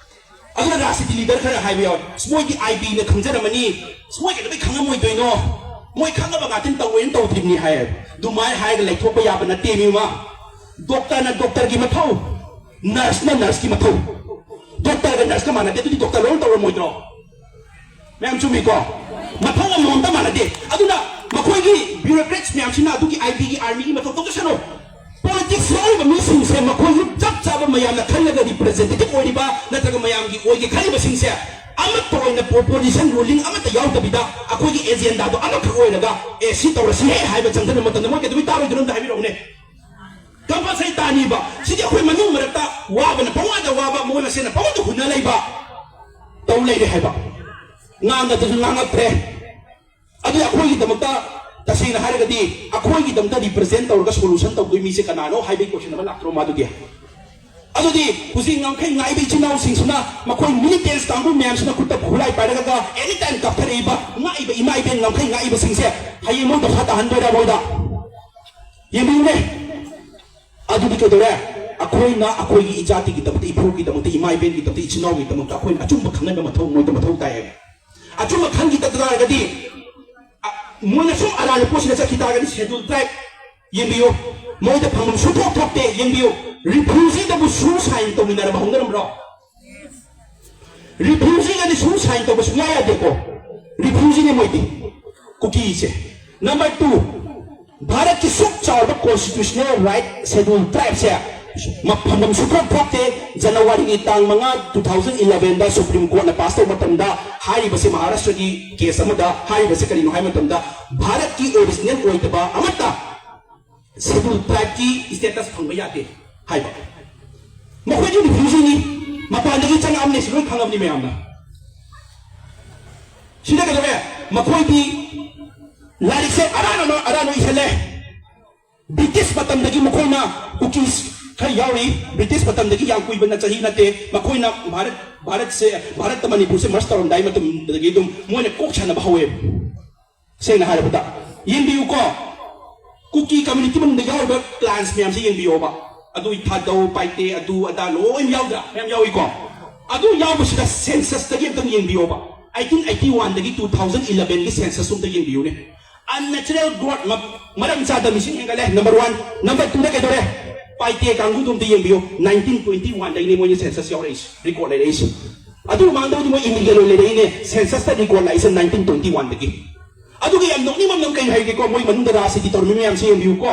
ꯑꯗꯨꯅ ꯔꯥꯖꯅꯤꯇꯤ ꯂꯤꯗꯔ ꯈꯔ ꯍꯥꯏꯕ ꯌꯥꯎꯋꯦ, "ꯑꯁ, ꯃꯣꯏꯒꯤ ꯑꯥꯏ ꯕꯤꯅ ꯈꯪꯖꯔꯝꯃꯅꯤ, ꯑꯁ, ꯃꯣꯏ ꯀꯩꯗꯧꯕꯩ ꯈꯪꯉꯝꯃꯣꯏꯗꯣꯏꯅꯣ, ꯃꯣꯏ ꯈꯪꯅꯕ ꯉꯥꯛꯇꯅꯤ, ꯇꯧꯋꯦꯅ ꯇꯧꯗ꯭ꯔꯤꯕꯅꯤ" ꯍꯥꯏꯌꯦꯕ꯫ ꯑꯗꯨꯃꯥꯏꯅ ꯍꯥꯏꯔꯒ ꯂꯩꯊꯣꯛꯄ ꯌꯥꯕ ꯅꯠꯇꯦ, ꯃꯤ ꯑꯃ꯫ ꯗꯣꯛꯇꯔꯅ ꯗꯣꯛꯇꯔꯒꯤ ꯃꯊꯧ, ꯅꯔꯁꯅ ꯅꯔꯁꯀꯤ ꯃꯊꯧ꯫ ꯗꯣꯛꯇꯔꯒ ꯅꯔꯁꯀ ꯃꯥꯟꯅꯗꯦ, ꯑꯗꯨꯗꯤ ꯗꯣꯛꯇꯔ ꯂꯣꯏꯅ ꯇꯧꯔꯝꯃꯣꯏꯗ꯭ꯔꯣ? ꯃꯌꯥꯝ ꯆꯨꯝꯃꯤꯀꯣ? ꯃꯊꯧ ꯑꯃꯃꯝꯇ ꯃꯥꯟꯅꯗꯦ꯫ ꯑꯗꯨꯅ ꯃꯈꯣꯏꯒꯤ ꯕ꯭ꯌꯨꯔꯣꯀ꯭ꯔꯦꯠꯁ ꯃꯌꯥꯝꯁꯤꯅ ꯑꯗꯨꯒꯤ ꯑꯥꯏ ꯕꯤꯒꯤ, ꯑꯥꯔꯃꯤꯒꯤ ꯃꯊꯧ ꯇꯧꯖꯁꯅꯨ꯫ ꯄꯣꯂꯤꯇꯤꯛꯁ ꯌꯥꯎꯔꯤꯕ ꯃꯤꯁꯤꯡꯁꯦ ꯃꯈꯣꯏꯒꯤ ꯆꯞ ꯆꯥꯕ ꯃꯌꯥꯝꯅ ꯈꯜꯂꯒ ꯔꯤꯄ꯭ꯔꯖꯦꯟꯇꯦꯇꯤꯚ ꯑꯣꯏꯔꯤꯕ ꯅꯠꯇ꯭ꯔꯒ ꯃꯌꯥꯝꯒꯤ ꯑꯣꯏꯒꯦ ꯈꯜꯂꯤꯕꯁꯤꯡꯁꯦ ꯑꯃꯠꯇ ꯑꯣꯏꯅ ꯄꯣ-, ꯄꯣꯖꯤꯁꯟ ꯔꯨꯂꯤꯡ ꯑꯃꯠꯇ ꯌꯥꯎꯗꯕꯤꯗ ꯑꯩꯈꯣꯏꯒꯤ ꯑꯦꯖꯦꯟꯗꯥꯗꯣ ꯑꯃꯈꯛ ꯑꯣꯏꯔꯒ, "ꯑꯦ, ꯁꯤ ꯇꯧꯔꯁꯤꯍꯦ" ꯍꯥꯏꯕ ꯆꯪꯁꯤꯟꯕ ꯃꯇꯝꯗ ꯃꯣꯏ ꯀꯩꯗꯧꯕꯩ ꯇꯥꯔꯣꯏꯗꯣꯏꯅꯣ ꯑꯝꯇ ꯍꯥꯏꯕꯤꯔꯛꯎꯅꯦ꯫ ꯀꯝꯄꯜꯁꯔꯤ ꯇꯥꯅꯤꯕ꯫ ꯁꯤꯗꯤ ꯑꯩꯈꯣꯏ ꯃꯅꯨꯡ ꯃꯔꯛꯇ ꯋꯥꯕꯅ ꯄꯪꯋꯥꯗ ꯋꯥꯕ, ꯃꯣꯏ ꯃꯁꯦꯟꯅ ꯄꯪꯍꯨꯟꯗ ꯍꯨꯟꯅ ꯂꯩꯕ ꯇꯧ ꯂꯩꯔꯦ ꯍꯥꯏꯕ꯫ ꯉꯥꯡꯒꯗꯁꯨ ꯉꯥꯡꯉꯛꯇ꯭ꯔꯦ꯫ ꯑꯗꯨ ꯑꯩꯈꯣꯏꯒꯤꯗꯃꯛꯇ ꯁꯦꯡꯅ ꯍꯥꯏꯔꯒꯗꯤ ꯑꯩꯈꯣꯏꯒꯤꯗꯃꯛꯇ represent ꯇꯧꯔꯒ solution ꯇꯧꯗꯣꯏ ꯃꯤꯁꯦ ꯀꯅꯥꯅꯣ ꯍꯥꯏꯕꯒꯤ question ꯑꯃ ꯂꯥꯛꯇ꯭ꯔꯣ ꯃꯗꯨꯗꯤ? ꯑꯗꯨꯗꯤ ꯍꯧꯖꯤꯛ ꯉꯝꯈꯩ ꯉꯥꯛꯏꯕ ꯏꯆꯤꯟ ꯏꯅꯥꯎꯁꯤꯡꯁꯤꯅ, ꯃꯈꯣꯏ militants ꯀꯥꯡꯕꯨ ꯃꯌꯥꯝꯁꯤꯅ ꯈꯨꯠꯇ ꯈꯨꯠꯂꯥꯏ ꯄꯥꯏꯔꯒ any time ꯀꯥꯞꯊꯔꯛꯏꯕ ꯉꯥꯛꯏꯕ ꯏꯃꯥ ꯏꯕꯦꯟ ꯉꯝꯈꯩ ꯉꯥꯛꯏꯕꯁꯤꯡꯁꯦ ꯍꯌꯦꯡ ꯃꯣꯏ ꯗꯐꯥ ꯇꯥꯍꯟꯗꯣꯏꯔꯥ ꯃꯣꯏꯗ? ꯌꯦꯡꯕꯤꯌꯨꯅꯦ꯫ ꯑꯗꯨꯗꯤ ꯀꯩꯗꯧꯔꯦ? ꯑꯩꯈꯣꯏꯅ ꯑꯩꯈꯣꯏꯒꯤ ꯏꯖꯥꯇꯤꯒꯤꯗꯃꯛꯇ, ꯏꯄꯨꯒꯤꯗꯃꯛꯇ, ꯏꯃꯥ ꯏꯕꯦꯟꯒꯤꯗꯃꯛꯇ, ꯏꯆꯤꯟ ꯏꯅꯥꯎꯒꯤꯗꯃꯛꯇ ꯑꯩꯈꯣꯏꯅ ꯑꯆꯨꯝꯕ ꯈꯪꯍꯟꯕ ꯃꯊꯧ ꯃꯣꯏꯗ ꯃꯊꯧ ꯇꯥꯏ ꯍꯥꯏꯕ꯫ ꯑꯆꯨꯝꯕ ꯈꯪꯈꯤꯗ ꯇꯥꯔꯒꯗꯤ, ꯑ, ꯃꯣꯏꯅ ꯁꯨꯝ ꯑꯔꯥꯟꯕ ꯄꯣꯠꯁꯤꯗ ꯆꯠꯈꯤ ꯇꯥꯔꯒꯗꯤ schedule tribe ꯌꯦꯡꯕꯤꯌꯨ, ꯃꯣꯏꯗ ꯐꯪꯐꯝ ꯁꯨꯡꯊꯣꯛ ꯊꯣꯛꯇꯦ꯫ ꯌꯦꯡꯕꯤꯌꯨ, refugeeꯗꯕꯨ ꯁꯨ sign ꯇꯧꯃꯤꯟꯅꯔꯕ ꯍꯧꯅꯔꯝꯕ꯭ꯔꯣ? Refugeeꯒꯗꯤ ꯁꯨ sign ꯇꯧꯕ ꯁꯨꯡꯌꯥ ꯌꯥꯗꯦꯀꯣ꯫ Refugeeꯅꯦ ꯃꯣꯏꯗꯤ, ꯀꯨꯀꯤꯁꯦ꯫ Number two, ꯚꯥꯔꯠꯀꯤ ꯁꯨꯛ ꯆꯥꯎꯕ constitutional right schedule tribeꯁꯦ ꯃꯐꯝ ꯁꯨꯡꯊꯣꯛ ꯊꯣꯛꯇꯦ꯫ ꯖꯅꯋꯥꯔꯤꯒꯤ ꯇꯥꯡ ꯃꯉꯥ, two thousand elevenꯗ Supreme Courtꯅ pass ꯇꯧꯕ ꯃꯇꯝꯗ ꯍꯥꯏꯔꯤꯕꯁꯦ ꯃꯍꯥꯔꯥꯁꯇ꯭ꯔꯒꯤ case ꯑꯃꯗ ꯍꯥꯏꯔꯤꯕꯁꯦ ꯀꯔꯤꯅꯣ ꯍꯥꯏꯕ ꯃꯇꯝꯗ ꯚꯥꯔꯠꯀꯤ original ꯑꯣꯏꯗꯕ ꯑꯃꯠꯇ schedule tribeꯀꯤ status ꯐꯪꯕ ꯌꯥꯗꯦ ꯍꯥꯏꯕ꯫ ꯃꯈꯣꯏꯗꯤ refugeeꯅꯤ, ꯃꯄꯥꯟꯗꯒꯤ ꯆꯪꯉꯛꯑꯕꯅꯦ, ꯁꯤ ꯂꯣꯏ ꯈꯪꯉꯕꯅꯤ ꯃꯌꯥꯝꯅ꯫ ꯁꯤꯗ ꯀꯩꯗꯧꯔꯦ? ꯃꯈꯣꯏꯗꯤ ꯂꯥꯏꯔꯤꯛꯁꯦ ꯑꯔꯥꯟ ꯑꯃ ꯑꯔꯥꯟꯕ ꯏꯁꯜꯂꯦ꯫ British ꯃꯇꯝꯗꯒꯤ ꯃꯈꯣꯏꯅ Kukis ꯈꯔ ꯌꯥꯎꯔꯤ꯫ British ꯃꯇꯝꯗꯒꯤ ꯌꯥꯝ ꯀꯨꯏꯕ ꯆꯍꯤ ꯅꯠꯇꯦ꯫ ꯃꯈꯣꯏꯅ ꯚꯥꯔꯠ, ꯚꯥꯔꯠꯁꯦ, ꯚꯥꯔꯠꯇ ꯃꯅꯤꯄꯨꯔꯁꯦ merge ꯇꯧꯔꯝꯗꯥꯏ ꯃꯇꯝꯗꯒꯤ ꯑꯗꯨꯝ ꯃꯣꯏꯅ ꯀꯣꯛ ꯁꯥꯟꯅꯕ ꯍꯧꯋꯦ꯫ ꯁꯦꯡꯅ ꯍꯥꯏꯔꯕꯗ, ꯌꯦꯡꯕꯤꯌꯨꯀꯣ, ꯀꯨꯀꯤ community ꯃꯅꯨꯡꯗ ꯌꯥꯎꯔꯤꯕ clans ꯃꯌꯥꯝꯁꯦ ꯌꯦꯡꯕꯤꯌꯣꯕ꯫ ꯑꯗꯨ ꯊꯥꯗꯧ, ꯄꯥꯏꯇꯦ, ꯑꯗꯨ ꯑꯗꯥ ꯂꯣꯏ ꯌꯥꯎꯗ꯭ꯔꯥ? ꯃꯌꯥꯝ ꯌꯥꯎꯏꯀꯣ꯫ ꯑꯗꯨ ꯌꯥꯎꯕꯁꯤꯗ censusꯇꯒꯤ ꯑꯝꯇꯪ ꯌꯦꯡꯕꯤꯌꯣꯕ꯫ Eighteen eighty oneꯗꯒꯤ two thousand elevenꯒꯤ census ꯑꯝꯇ ꯌꯦꯡꯕꯤꯌꯨꯅꯦ꯫ Unnatural growth, ꯃ-, ꯃꯔꯝ ꯆꯥꯗ ꯃꯤꯁꯤꯡ ꯍꯦꯟꯒꯠꯂꯦ, number one꯫ Number twoꯗ ꯀꯩꯗꯧꯔꯦ? ꯄꯥꯏꯇꯦ ꯀꯥꯡꯕꯨꯗꯣ ꯑꯝꯇ ꯌꯦꯡꯕꯤꯌꯨ, nineteen twenty oneꯗꯒꯤꯅꯦ ꯃꯣꯏꯅ census ꯌꯥꯎꯔꯛꯏꯁꯦ, record ꯂꯩꯔꯛꯏꯁꯦ꯫ ꯑꯗꯨ ꯃꯃꯥꯡꯗꯕꯨꯗꯤ ꯃꯣꯏ illegal ꯑꯣꯏꯅ ꯂꯩꯔꯛꯏꯅꯦ, censusꯇ record ꯂꯥꯛꯏꯁꯦ nineteen twenty oneꯗꯒꯤ꯫ ꯑꯗꯨꯒ ꯌꯥꯝ ꯅꯣꯛꯅꯤꯡꯕ ꯑꯃꯅ ꯀꯩ ꯍꯥꯏꯒꯦꯀꯣ, ꯃꯣꯏ ꯃꯅꯨꯡꯗ ꯔꯥꯖꯅꯤꯇꯤ ꯇꯧꯔꯝꯃꯤ ꯃꯌꯥꯝꯁꯦ ꯌꯦꯡꯕꯤꯌꯨꯀꯣ꯫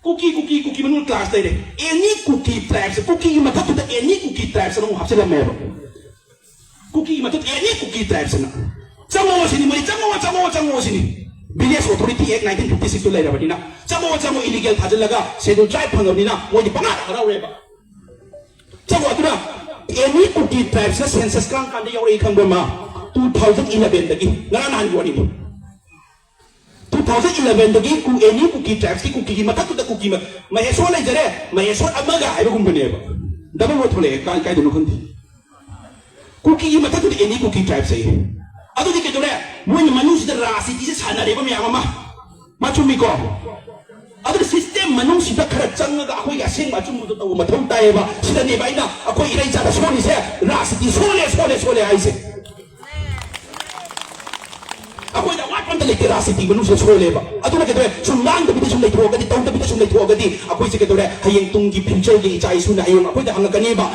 ꯀꯨꯀꯤ, ꯀꯨꯀꯤ, ꯀꯨꯀꯤ ꯃꯅꯨꯡꯗ clans ꯂꯩꯔꯦ꯫ Any Kuki tribes, ꯀꯨꯀꯤꯒꯤ ꯃꯊꯛꯇꯨꯗ any Kuki tribes ꯑꯃꯨꯛ ꯍꯥꯞꯆꯤꯜꯂꯝꯃꯦꯕ꯫ ꯀꯨꯀꯤꯒꯤ ꯃꯊꯛꯇ any Kuki tribes ꯑꯅ꯫ ꯆꯪꯉꯣ ꯁꯤꯅꯤ ꯃꯣꯏ, ꯆꯪꯉꯣ, ꯆꯪꯉꯣ, ꯆꯪꯉꯣ ꯁꯤꯅꯤ꯫ Village Authority Act nineteen fifty sixꯇꯨ ꯂꯩꯔꯕꯅꯤꯅ, ꯆꯪꯉꯣ, ꯆꯪꯉꯣ, illegal ꯊꯥꯖꯤꯜꯂꯒ schedule tribe ꯐꯪꯉꯕꯅꯤꯅ ꯃꯣꯏꯗꯤ ꯄꯪꯍꯥ ꯍꯔꯥꯎꯔꯦꯕ꯫ ꯆꯪꯉꯣ, ꯑꯗꯨꯅ any Kuki tribesꯅ census ꯀꯔꯝ ꯀꯥꯟꯗ ꯌꯥꯎꯔꯛꯏ ꯈꯪꯕ꯭ꯔ ꯃꯥ? Two thousand elevenꯗꯒꯤ, ꯉꯔꯥꯡ ꯅꯍꯥꯟꯒꯤ ꯋꯥꯔꯤꯅꯤ꯫ Two ꯊꯥꯎꯖꯟ ꯏꯂꯚꯦꯟꯗꯒꯤ ꯀꯨ ꯑꯦꯅꯤ ꯀꯨꯀꯤ ꯇ꯭ꯔꯥꯏꯕꯁꯀꯤ ꯀꯨꯀꯤꯒꯤ ꯃꯊꯛꯇꯨꯗ ꯀꯨꯀꯤ ꯃ- ꯃꯍꯦꯁꯣꯔ ꯂꯩꯖꯔꯦ, ꯃꯍꯦꯁꯣꯔ ꯑꯃꯒ ꯍꯥꯏꯕꯒꯨꯝꯕꯅꯦꯕ꯫ ꯗꯕꯜ ꯋꯥꯔꯗ ꯊꯣꯛꯂꯛꯑꯦ, ꯀꯥꯏ ꯀꯥꯏꯗꯅꯣ ꯈꯪꯗꯦ꯫ ꯀꯨꯀꯤꯒꯤ ꯃꯊꯛꯇꯨꯗ ꯑꯦꯅꯤ ꯀꯨꯀꯤ ꯇ꯭ꯔꯥꯏꯕꯁ ꯑꯩ꯫ ꯑꯗꯨꯗꯤ ꯀꯩꯗꯧꯔꯦ? ꯃꯣꯏꯅ ꯃꯅꯨꯡꯁꯤꯗ ꯔꯥꯖꯅꯤꯇꯤꯁꯦ ꯁꯥꯟꯅꯔꯦꯕ ꯃꯌꯥꯝ ꯑꯃ꯫ ꯃꯥ ꯆꯨꯝꯃꯤꯀꯣ? ꯑꯗꯨꯅ ꯁꯤꯁꯇꯦꯝ ꯃꯅꯨꯡꯁꯤꯗ ꯈꯔ ꯆꯪꯉꯒ ꯑꯩꯈꯣꯏꯒꯤ ꯑꯁꯦꯡꯕ ꯑꯆꯨꯝꯕꯗꯣ ꯇꯧꯕ ꯃꯊꯧ ꯇꯥꯏꯌꯦꯕ꯫ ꯁꯤꯗꯅꯦꯕ ꯑꯩꯅ ꯑꯩꯈꯣꯏ ꯏꯔꯩꯆꯥꯗ ꯁꯣꯜꯂꯤꯁꯦ, ꯔꯥꯖꯅꯤꯇꯤ ꯁꯣꯜꯂꯦ, ꯁꯣꯜꯂꯦ, ꯁꯣꯜꯂꯦ ꯍꯥꯏꯁꯦ꯫ ꯑꯩꯈꯣꯏꯗ ꯑꯋꯥꯠꯄ ꯑꯝꯇ ꯂꯩꯇꯦ, ꯔꯥꯖꯅꯤꯇꯤ ꯃꯅꯨꯡꯁꯤꯗ ꯁꯣꯜꯂꯦꯕ꯫ ꯑꯗꯨꯅ ꯀꯩꯗꯧꯔꯦ? ꯁꯨꯝ ꯉꯥꯡꯗꯕꯤꯗ ꯁꯨꯝ ꯂꯩꯊꯣꯛꯑꯒꯗꯤ, ꯇꯧꯗꯕꯤꯗ ꯁꯨꯝ ꯂꯩꯊꯣꯛꯑꯒꯗꯤ ꯑꯩꯈꯣꯏꯁꯦ ꯀꯩꯗꯧꯔꯦ? ꯍꯌꯦꯡ ꯇꯨꯡꯒꯤ ꯐ꯭ꯌꯨꯆꯔꯒꯤ ꯏꯆꯥ ꯏꯁꯨꯅ ꯍꯌꯦꯡ ꯑꯩꯈꯣꯏꯗ ꯍꯪꯉꯛꯀꯅꯦꯕ,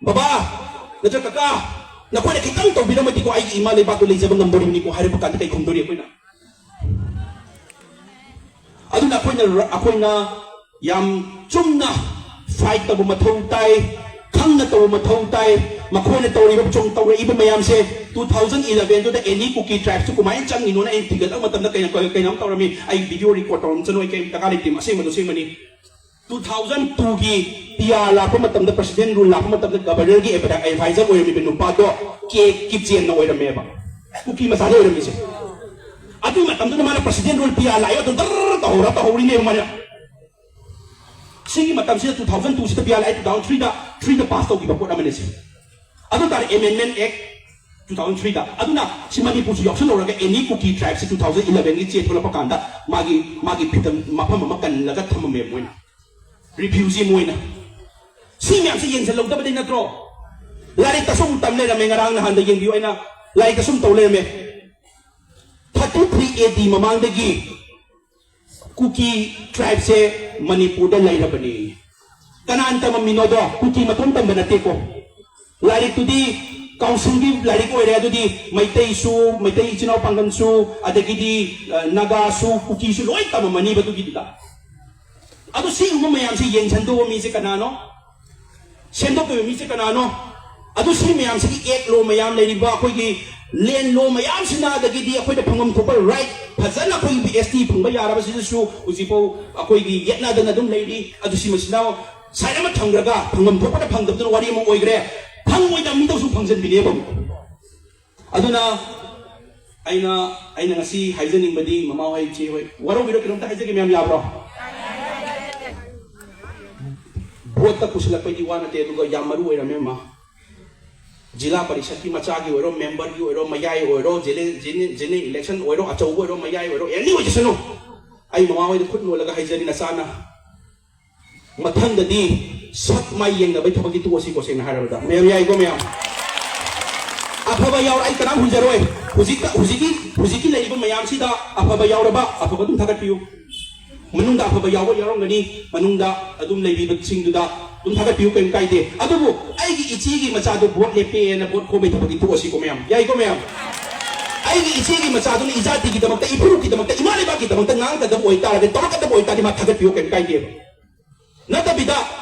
"ꯕꯕꯥ ꯅꯠꯇ꯭ꯔ ꯀꯀꯥ, ꯅꯈꯣꯏꯅ ꯈꯤꯇꯪ ꯇꯧꯕꯤꯔꯝꯃꯗꯤꯀꯣ ꯑꯩꯒꯤ ꯏꯃꯥ ꯂꯩꯕꯥꯛꯇꯣ ꯂꯩꯖꯕ ꯉꯝꯗꯣꯔꯤꯕꯅꯤꯀꯣ" ꯍꯥꯏꯔꯛꯄ ꯀꯥꯟꯗ ꯀꯩ ꯈꯨꯝꯗꯣꯔꯤ ꯑꯩꯈꯣꯏꯅ? ꯑꯗꯨꯅ ꯑꯩꯈꯣꯏꯅ, ꯑꯩꯈꯣꯏꯅ ꯌꯥꯝ ꯆꯨꯝꯅ ꯐꯥꯏꯠ ꯇꯧꯕ ꯃꯊꯧ ꯇꯥꯏ, ꯈꯪꯅ ꯇꯧꯕ ꯃꯊꯧ ꯇꯥꯏ꯫ ꯃꯈꯣꯏꯅ ꯇꯧꯔꯤꯕ, ꯆꯨꯝ ꯇꯧꯔꯛꯏꯕ ꯃꯌꯥꯝꯁꯦ, ꯇꯨ ꯊꯥꯎꯖꯟ ꯏꯂꯚꯦꯟꯗꯨꯗ ꯑꯦꯅꯤ ꯀꯨꯀꯤ ꯇ꯭ꯔꯥꯏꯕꯁꯨ ꯀꯃꯥꯏꯅ ꯆꯪꯉꯤꯅꯣꯅ ꯑꯩꯅ ꯊꯤꯒꯠꯂꯛꯄ ꯃꯇꯝꯗ ꯀꯩꯅꯣ, ꯀꯩꯅꯣꯝ ꯇꯧꯔꯝꯃꯤ꯫ ꯑꯩ ꯚꯤꯗꯤꯑꯣ ꯔꯦꯀꯣꯔꯗ ꯇꯧꯔꯝꯁꯅꯨ, ꯑꯩ ꯀꯩꯝ ꯗꯔꯀꯥꯔ ꯂꯩꯇꯦ, ꯑꯁꯦꯡꯕꯗꯣ ꯑꯁꯦꯡꯕꯅꯤ꯫ ꯇꯨ ꯊꯥꯎꯖꯟ ꯇꯨꯒꯤ ꯄꯤ ꯑꯥꯔ ꯂꯥꯛꯄ ꯃꯇꯝꯗ, ꯄ꯭ꯔꯁꯤꯗꯦꯟ ꯔꯨꯜ ꯂꯥꯛꯄ ꯃꯇꯝꯗ ꯒꯕꯔꯅꯔꯒꯤ ꯑꯦꯗꯚꯥꯏꯖꯔ ꯑꯣꯏꯔꯝꯃꯤꯕ ꯅꯨꯄꯥꯗꯣ ꯀꯦ ꯀꯤꯞꯆꯦꯟꯅ ꯑꯣꯏꯔꯝꯃꯦꯕ, ꯀꯨꯀꯤ ꯃꯆꯥꯗ ꯑꯣꯏꯔꯝꯃꯤꯁꯦ꯫ ꯑꯗꯨꯒꯤ ꯃꯇꯝꯗꯨꯗ ꯃꯥꯅ ꯄ꯭ꯔꯁꯤꯗꯦꯟ ꯔꯨꯜ ꯄꯤ ꯑꯥꯔ ꯂꯥꯛꯑꯦ ꯑꯗꯨꯝ ꯗꯔ ꯇꯧꯍꯧꯔ ꯇꯧꯍꯧꯔꯤꯅꯦꯕ ꯃꯥꯅ꯫ ꯁꯤꯒꯤ ꯃꯇꯝꯁꯤꯗ, ꯇꯨ ꯊꯥꯎꯖꯟ ꯇꯨꯁꯤꯗ ꯄꯤ ꯑꯥꯔ ꯂꯥꯛꯑꯦ, ꯇꯨ ꯊꯥꯎꯖꯟ ꯊ꯭ꯔꯤꯗ, ꯊ꯭ꯔꯤꯗ ꯄꯥꯁ ꯇꯧꯈꯤꯕ ꯄꯣꯠ ꯑꯃꯅꯦ ꯁꯤ꯫ ꯑꯗꯨ ꯇꯥꯔꯗꯤ ꯑꯦꯃꯦꯟꯃꯦꯟ ꯑꯦꯛ ꯇꯨ ꯊꯥꯎꯖꯟ ꯊ꯭ꯔꯤꯗ꯫ ꯑꯗꯨꯅ ꯁꯤ ꯃꯅꯤꯄꯨꯔꯁꯨ ꯌꯥꯎꯁꯜꯍꯧꯔꯒ ꯑꯦꯅꯤ ꯀꯨꯀꯤ ꯇ꯭ꯔꯥꯏꯕꯁꯤ ꯇꯨ ꯊꯥꯎꯖꯟ ꯏꯂꯚꯦꯟꯒꯤ ꯆꯦ ꯊꯣꯛꯂꯛꯄ ꯀꯥꯟꯗ ꯃꯥꯒꯤ, ꯃꯥꯒꯤ ꯐꯤꯗꯝ ꯃꯐꯝ ꯑꯃ ꯀꯜꯂꯒ ꯊꯝꯃꯝꯃꯦ ꯃꯣꯏꯅ꯫ ꯔꯤꯐ꯭ꯌꯨꯖꯤ ꯃꯣꯏꯅ꯫ ꯁꯤ ꯃꯌꯥꯝꯁꯤ ꯌꯦꯡꯁꯤꯜꯍꯧꯗꯕꯗꯤ ꯅꯠꯇ꯭ꯔꯣ? ꯂꯥꯏꯔꯤꯛꯇ ꯁꯨꯝ ꯇꯝ ꯂꯩꯔꯝꯃꯦ, ꯉꯔꯥꯡ ꯅꯍꯥꯟꯗ ꯌꯦꯡꯕꯤꯌꯨ, ꯑꯩꯅ ꯂꯥꯏꯔꯤꯛꯇ ꯁꯨꯝ ꯇꯧ ꯂꯩꯔꯝꯃꯦ꯫ ꯊꯥꯔꯇꯤ ꯊ꯭ꯔꯤ ꯑꯦ ꯗꯤ ꯃꯃꯥꯡꯗꯒꯤ ꯀꯨꯀꯤ ꯇ꯭ꯔꯥꯏꯕꯁꯦ ꯃꯅꯤꯄꯨꯔꯗ ꯂꯩꯔꯕꯅꯤ꯫ ꯀꯅꯥꯅ ꯇꯝꯃꯝꯃꯤꯅꯣꯗꯣ? ꯀꯨꯀꯤ ꯃꯇꯣꯝ ꯇꯝꯕ ꯅꯠꯇꯦꯀꯣ꯫ ꯂꯥꯏꯔꯤꯛꯇꯨꯗꯤ ꯀꯥꯎꯟꯁꯤꯜꯒꯤ ꯂꯥꯏꯔꯤꯛ ꯑꯣꯏꯔꯦ꯫ ꯑꯗꯨꯗꯤ ꯃꯩꯇꯩꯁꯨ, ꯃꯩꯇꯩ ꯏꯆꯤꯟ ꯏꯅꯥꯎ ꯄꯥꯡꯒꯜꯁꯨ, ꯑꯗꯒꯤꯗꯤ, ꯑ, ꯅꯥꯒꯥꯁꯨ, ꯀꯨꯀꯤꯁꯨ ꯂꯣꯏ ꯇꯝꯃꯝꯃꯅꯤꯕ ꯑꯗꯨꯒꯤꯗꯨꯗ꯫ ꯑꯗꯨ ꯁꯤꯒꯨꯝꯕ ꯃꯌꯥꯝꯁꯤ ꯌꯦꯡꯁꯟꯗꯧꯕ ꯃꯤꯁꯦ ꯀꯅꯥꯅꯣ? ꯁꯦꯝꯗꯣꯛꯇꯣꯏꯕ ꯃꯤꯁꯦ ꯀꯅꯥꯅꯣ? ꯑꯗꯨ ꯁꯤ ꯃꯌꯥꯝꯁꯤꯒꯤ ꯑꯦꯛ ꯂꯣ ꯃꯌꯥꯝ ꯂꯩꯔꯤꯕ, ꯑꯩꯈꯣꯏꯒꯤ ꯂꯦꯟ ꯂꯣ ꯃꯌꯥꯝꯁꯤꯅ, ꯑꯗꯒꯤꯗꯤ ꯑꯩꯈꯣꯏꯗ ꯐꯪꯐꯝ ꯊꯣꯛꯄ ꯔꯥꯏꯠ ꯐꯖꯅ ꯑꯩꯈꯣꯏꯒꯤ ꯑꯦꯁ ꯇꯤ ꯐꯪꯕ ꯌꯥꯔꯕꯁꯤꯗꯁꯨ ꯍꯧꯖꯤꯛꯐꯥꯎ ꯑꯩꯈꯣꯏꯒꯤ ꯌꯦꯠꯅꯗꯅ ꯑꯗꯨꯝ ꯂꯩꯔꯤ꯫ ꯑꯗꯨ ꯁꯤ ꯃꯁꯤꯅ ꯁꯥꯏꯠ ꯑꯃ ꯊꯝꯈ꯭ꯔꯒ ꯐꯪꯐꯝ ꯊꯣꯛꯄꯗ ꯐꯪꯗꯕꯗꯨꯅ ꯋꯥꯔꯤ ꯑꯃ ꯑꯣꯏꯈ꯭ꯔꯦ꯫ ꯐꯪꯉꯣꯏꯗꯕ ꯃꯤꯗꯁꯨ ꯐꯪꯖꯟꯕꯤꯅꯦꯕ꯫ ꯑꯗꯨꯅ ꯑꯩꯅ ꯑꯩꯅ ꯉꯁꯤ ꯍꯥꯏꯖꯅꯤꯡꯕꯗꯤ, ꯃꯃꯥ ꯍꯣꯏ, ꯏꯆꯦ ꯍꯣꯏ, ꯋꯥꯔꯧꯕꯤꯔꯣ, ꯀꯩꯅꯣꯝꯇ ꯍꯥꯏꯖꯒꯦ, ꯃꯌꯥꯝ, ꯌꯥꯕ꯭ꯔꯣ? ꯚꯣꯠꯇ ꯄꯨꯁꯤꯜꯂꯛꯄꯩꯗꯤ ꯋꯥ ꯅꯠꯇꯦ, ꯑꯗꯨꯒ ꯌꯥꯝ ꯃꯔꯨ ꯑꯣꯏꯔꯝꯃꯦ, ꯃꯃꯥ꯫ ꯖꯤꯂꯥ ꯄꯔꯤꯁꯠꯀꯤ ꯃꯆꯥꯒꯤ ꯑꯣꯏꯔꯣ, ꯃꯦꯝꯕꯔꯒꯤ ꯑꯣꯏꯔꯣ, ꯃꯌꯥꯏ ꯑꯣꯏꯔꯣ, ꯖꯦꯅꯦ-, ꯖꯦꯅꯦ-, ꯖꯦꯅꯦꯔꯦꯜ ꯏꯂꯦꯛꯁꯟ ꯑꯣꯏꯔꯣ, ꯑꯆꯧꯕ ꯑꯣꯏꯔꯣ, ꯃꯌꯥꯏ ꯑꯣꯏꯔꯣ, ꯑꯦꯅꯤ ꯑꯣꯏꯖꯁꯅꯨ, ꯑꯩ ꯃꯃꯥ ꯍꯣꯏꯗ ꯈꯨꯠ ꯅꯣꯜꯂꯒ ꯍꯥꯏꯖꯔꯤ, ꯅꯆꯥꯅ ꯃꯊꯪꯗꯗꯤ ꯁꯛ ꯃꯥꯏ ꯌꯦꯡꯅꯕꯩ ꯊꯕꯛꯇꯤ ꯇꯣꯛꯑꯁꯤꯀꯣ, ꯁꯦꯡꯅ ꯍꯥꯏꯔꯕꯗ꯫ ꯃꯌꯥꯝ ꯌꯥꯏꯀꯣ, ꯃꯌꯥꯝ? ꯑꯐꯕ ꯌꯥꯎꯔ ꯑꯩ ꯀꯅꯥꯝ ꯍꯨꯟꯖꯔꯣꯏ꯫ ꯍꯧꯖꯤꯛꯇ, ꯍꯧꯖꯤꯛꯀꯤ, ꯍꯧꯖꯤꯛꯀꯤ ꯂꯩꯔꯤꯕ ꯃꯌꯥꯝꯁꯤꯗ ꯑꯐꯕ ꯌꯥꯎꯔꯕ, ꯑꯐꯕ ꯑꯗꯨꯝ ꯊꯥꯒꯠꯄꯤꯌꯨ꯫ ꯃꯅꯨꯡꯗ ꯑꯐꯕ ꯌꯥꯎꯕ ꯌꯥꯎꯔꯝꯒꯅꯤ, ꯃꯅꯨꯡꯗ ꯑꯗꯨꯝ ꯂꯩꯕꯤꯕꯁꯤꯡꯗꯨꯗ ꯑꯗꯨꯝ ꯊꯥꯒꯠꯄꯤꯌꯨ, ꯀꯔꯤꯝ ꯀꯥꯏꯗꯦ꯫ ꯑꯗꯨꯕꯨ ꯑꯩꯒꯤ ꯏꯆꯦꯒꯤ ꯃꯆꯥꯗꯣ ꯚꯣꯠ ꯂꯦꯞꯄꯦꯅ ꯚꯣꯠ ꯈꯣꯝꯕꯩ ꯊꯕꯛꯇꯤ ꯇꯣꯛꯑꯁꯤꯀꯣ, ꯃꯌꯥꯝ? ꯌꯥꯏꯀꯣ, ꯃꯌꯥꯝ? ꯑꯩꯒꯤ ꯏꯆꯦꯒꯤ ꯃꯆꯥꯗꯨꯅ ꯏꯖꯥꯇꯤꯒꯤꯗꯃꯛꯇ, ꯏꯐꯨꯔꯨꯞꯀꯤꯗꯃꯛꯇ, ꯏꯃꯥ ꯂꯩꯕꯥꯛꯀꯤꯗꯃꯛꯇ ꯉꯥꯡꯒꯗꯕ ꯑꯣꯏꯇꯥꯔꯒꯗꯤ, ꯇꯧꯔꯛꯀꯗꯕ ꯑꯣꯏꯇꯥꯔꯗꯤ, ꯃꯥ ꯊꯥꯒꯠꯄꯤꯌꯨ, ꯀꯔꯤꯝ ꯀꯥꯏꯗꯦꯕ꯫ ꯅꯠꯇꯕꯤꯗ,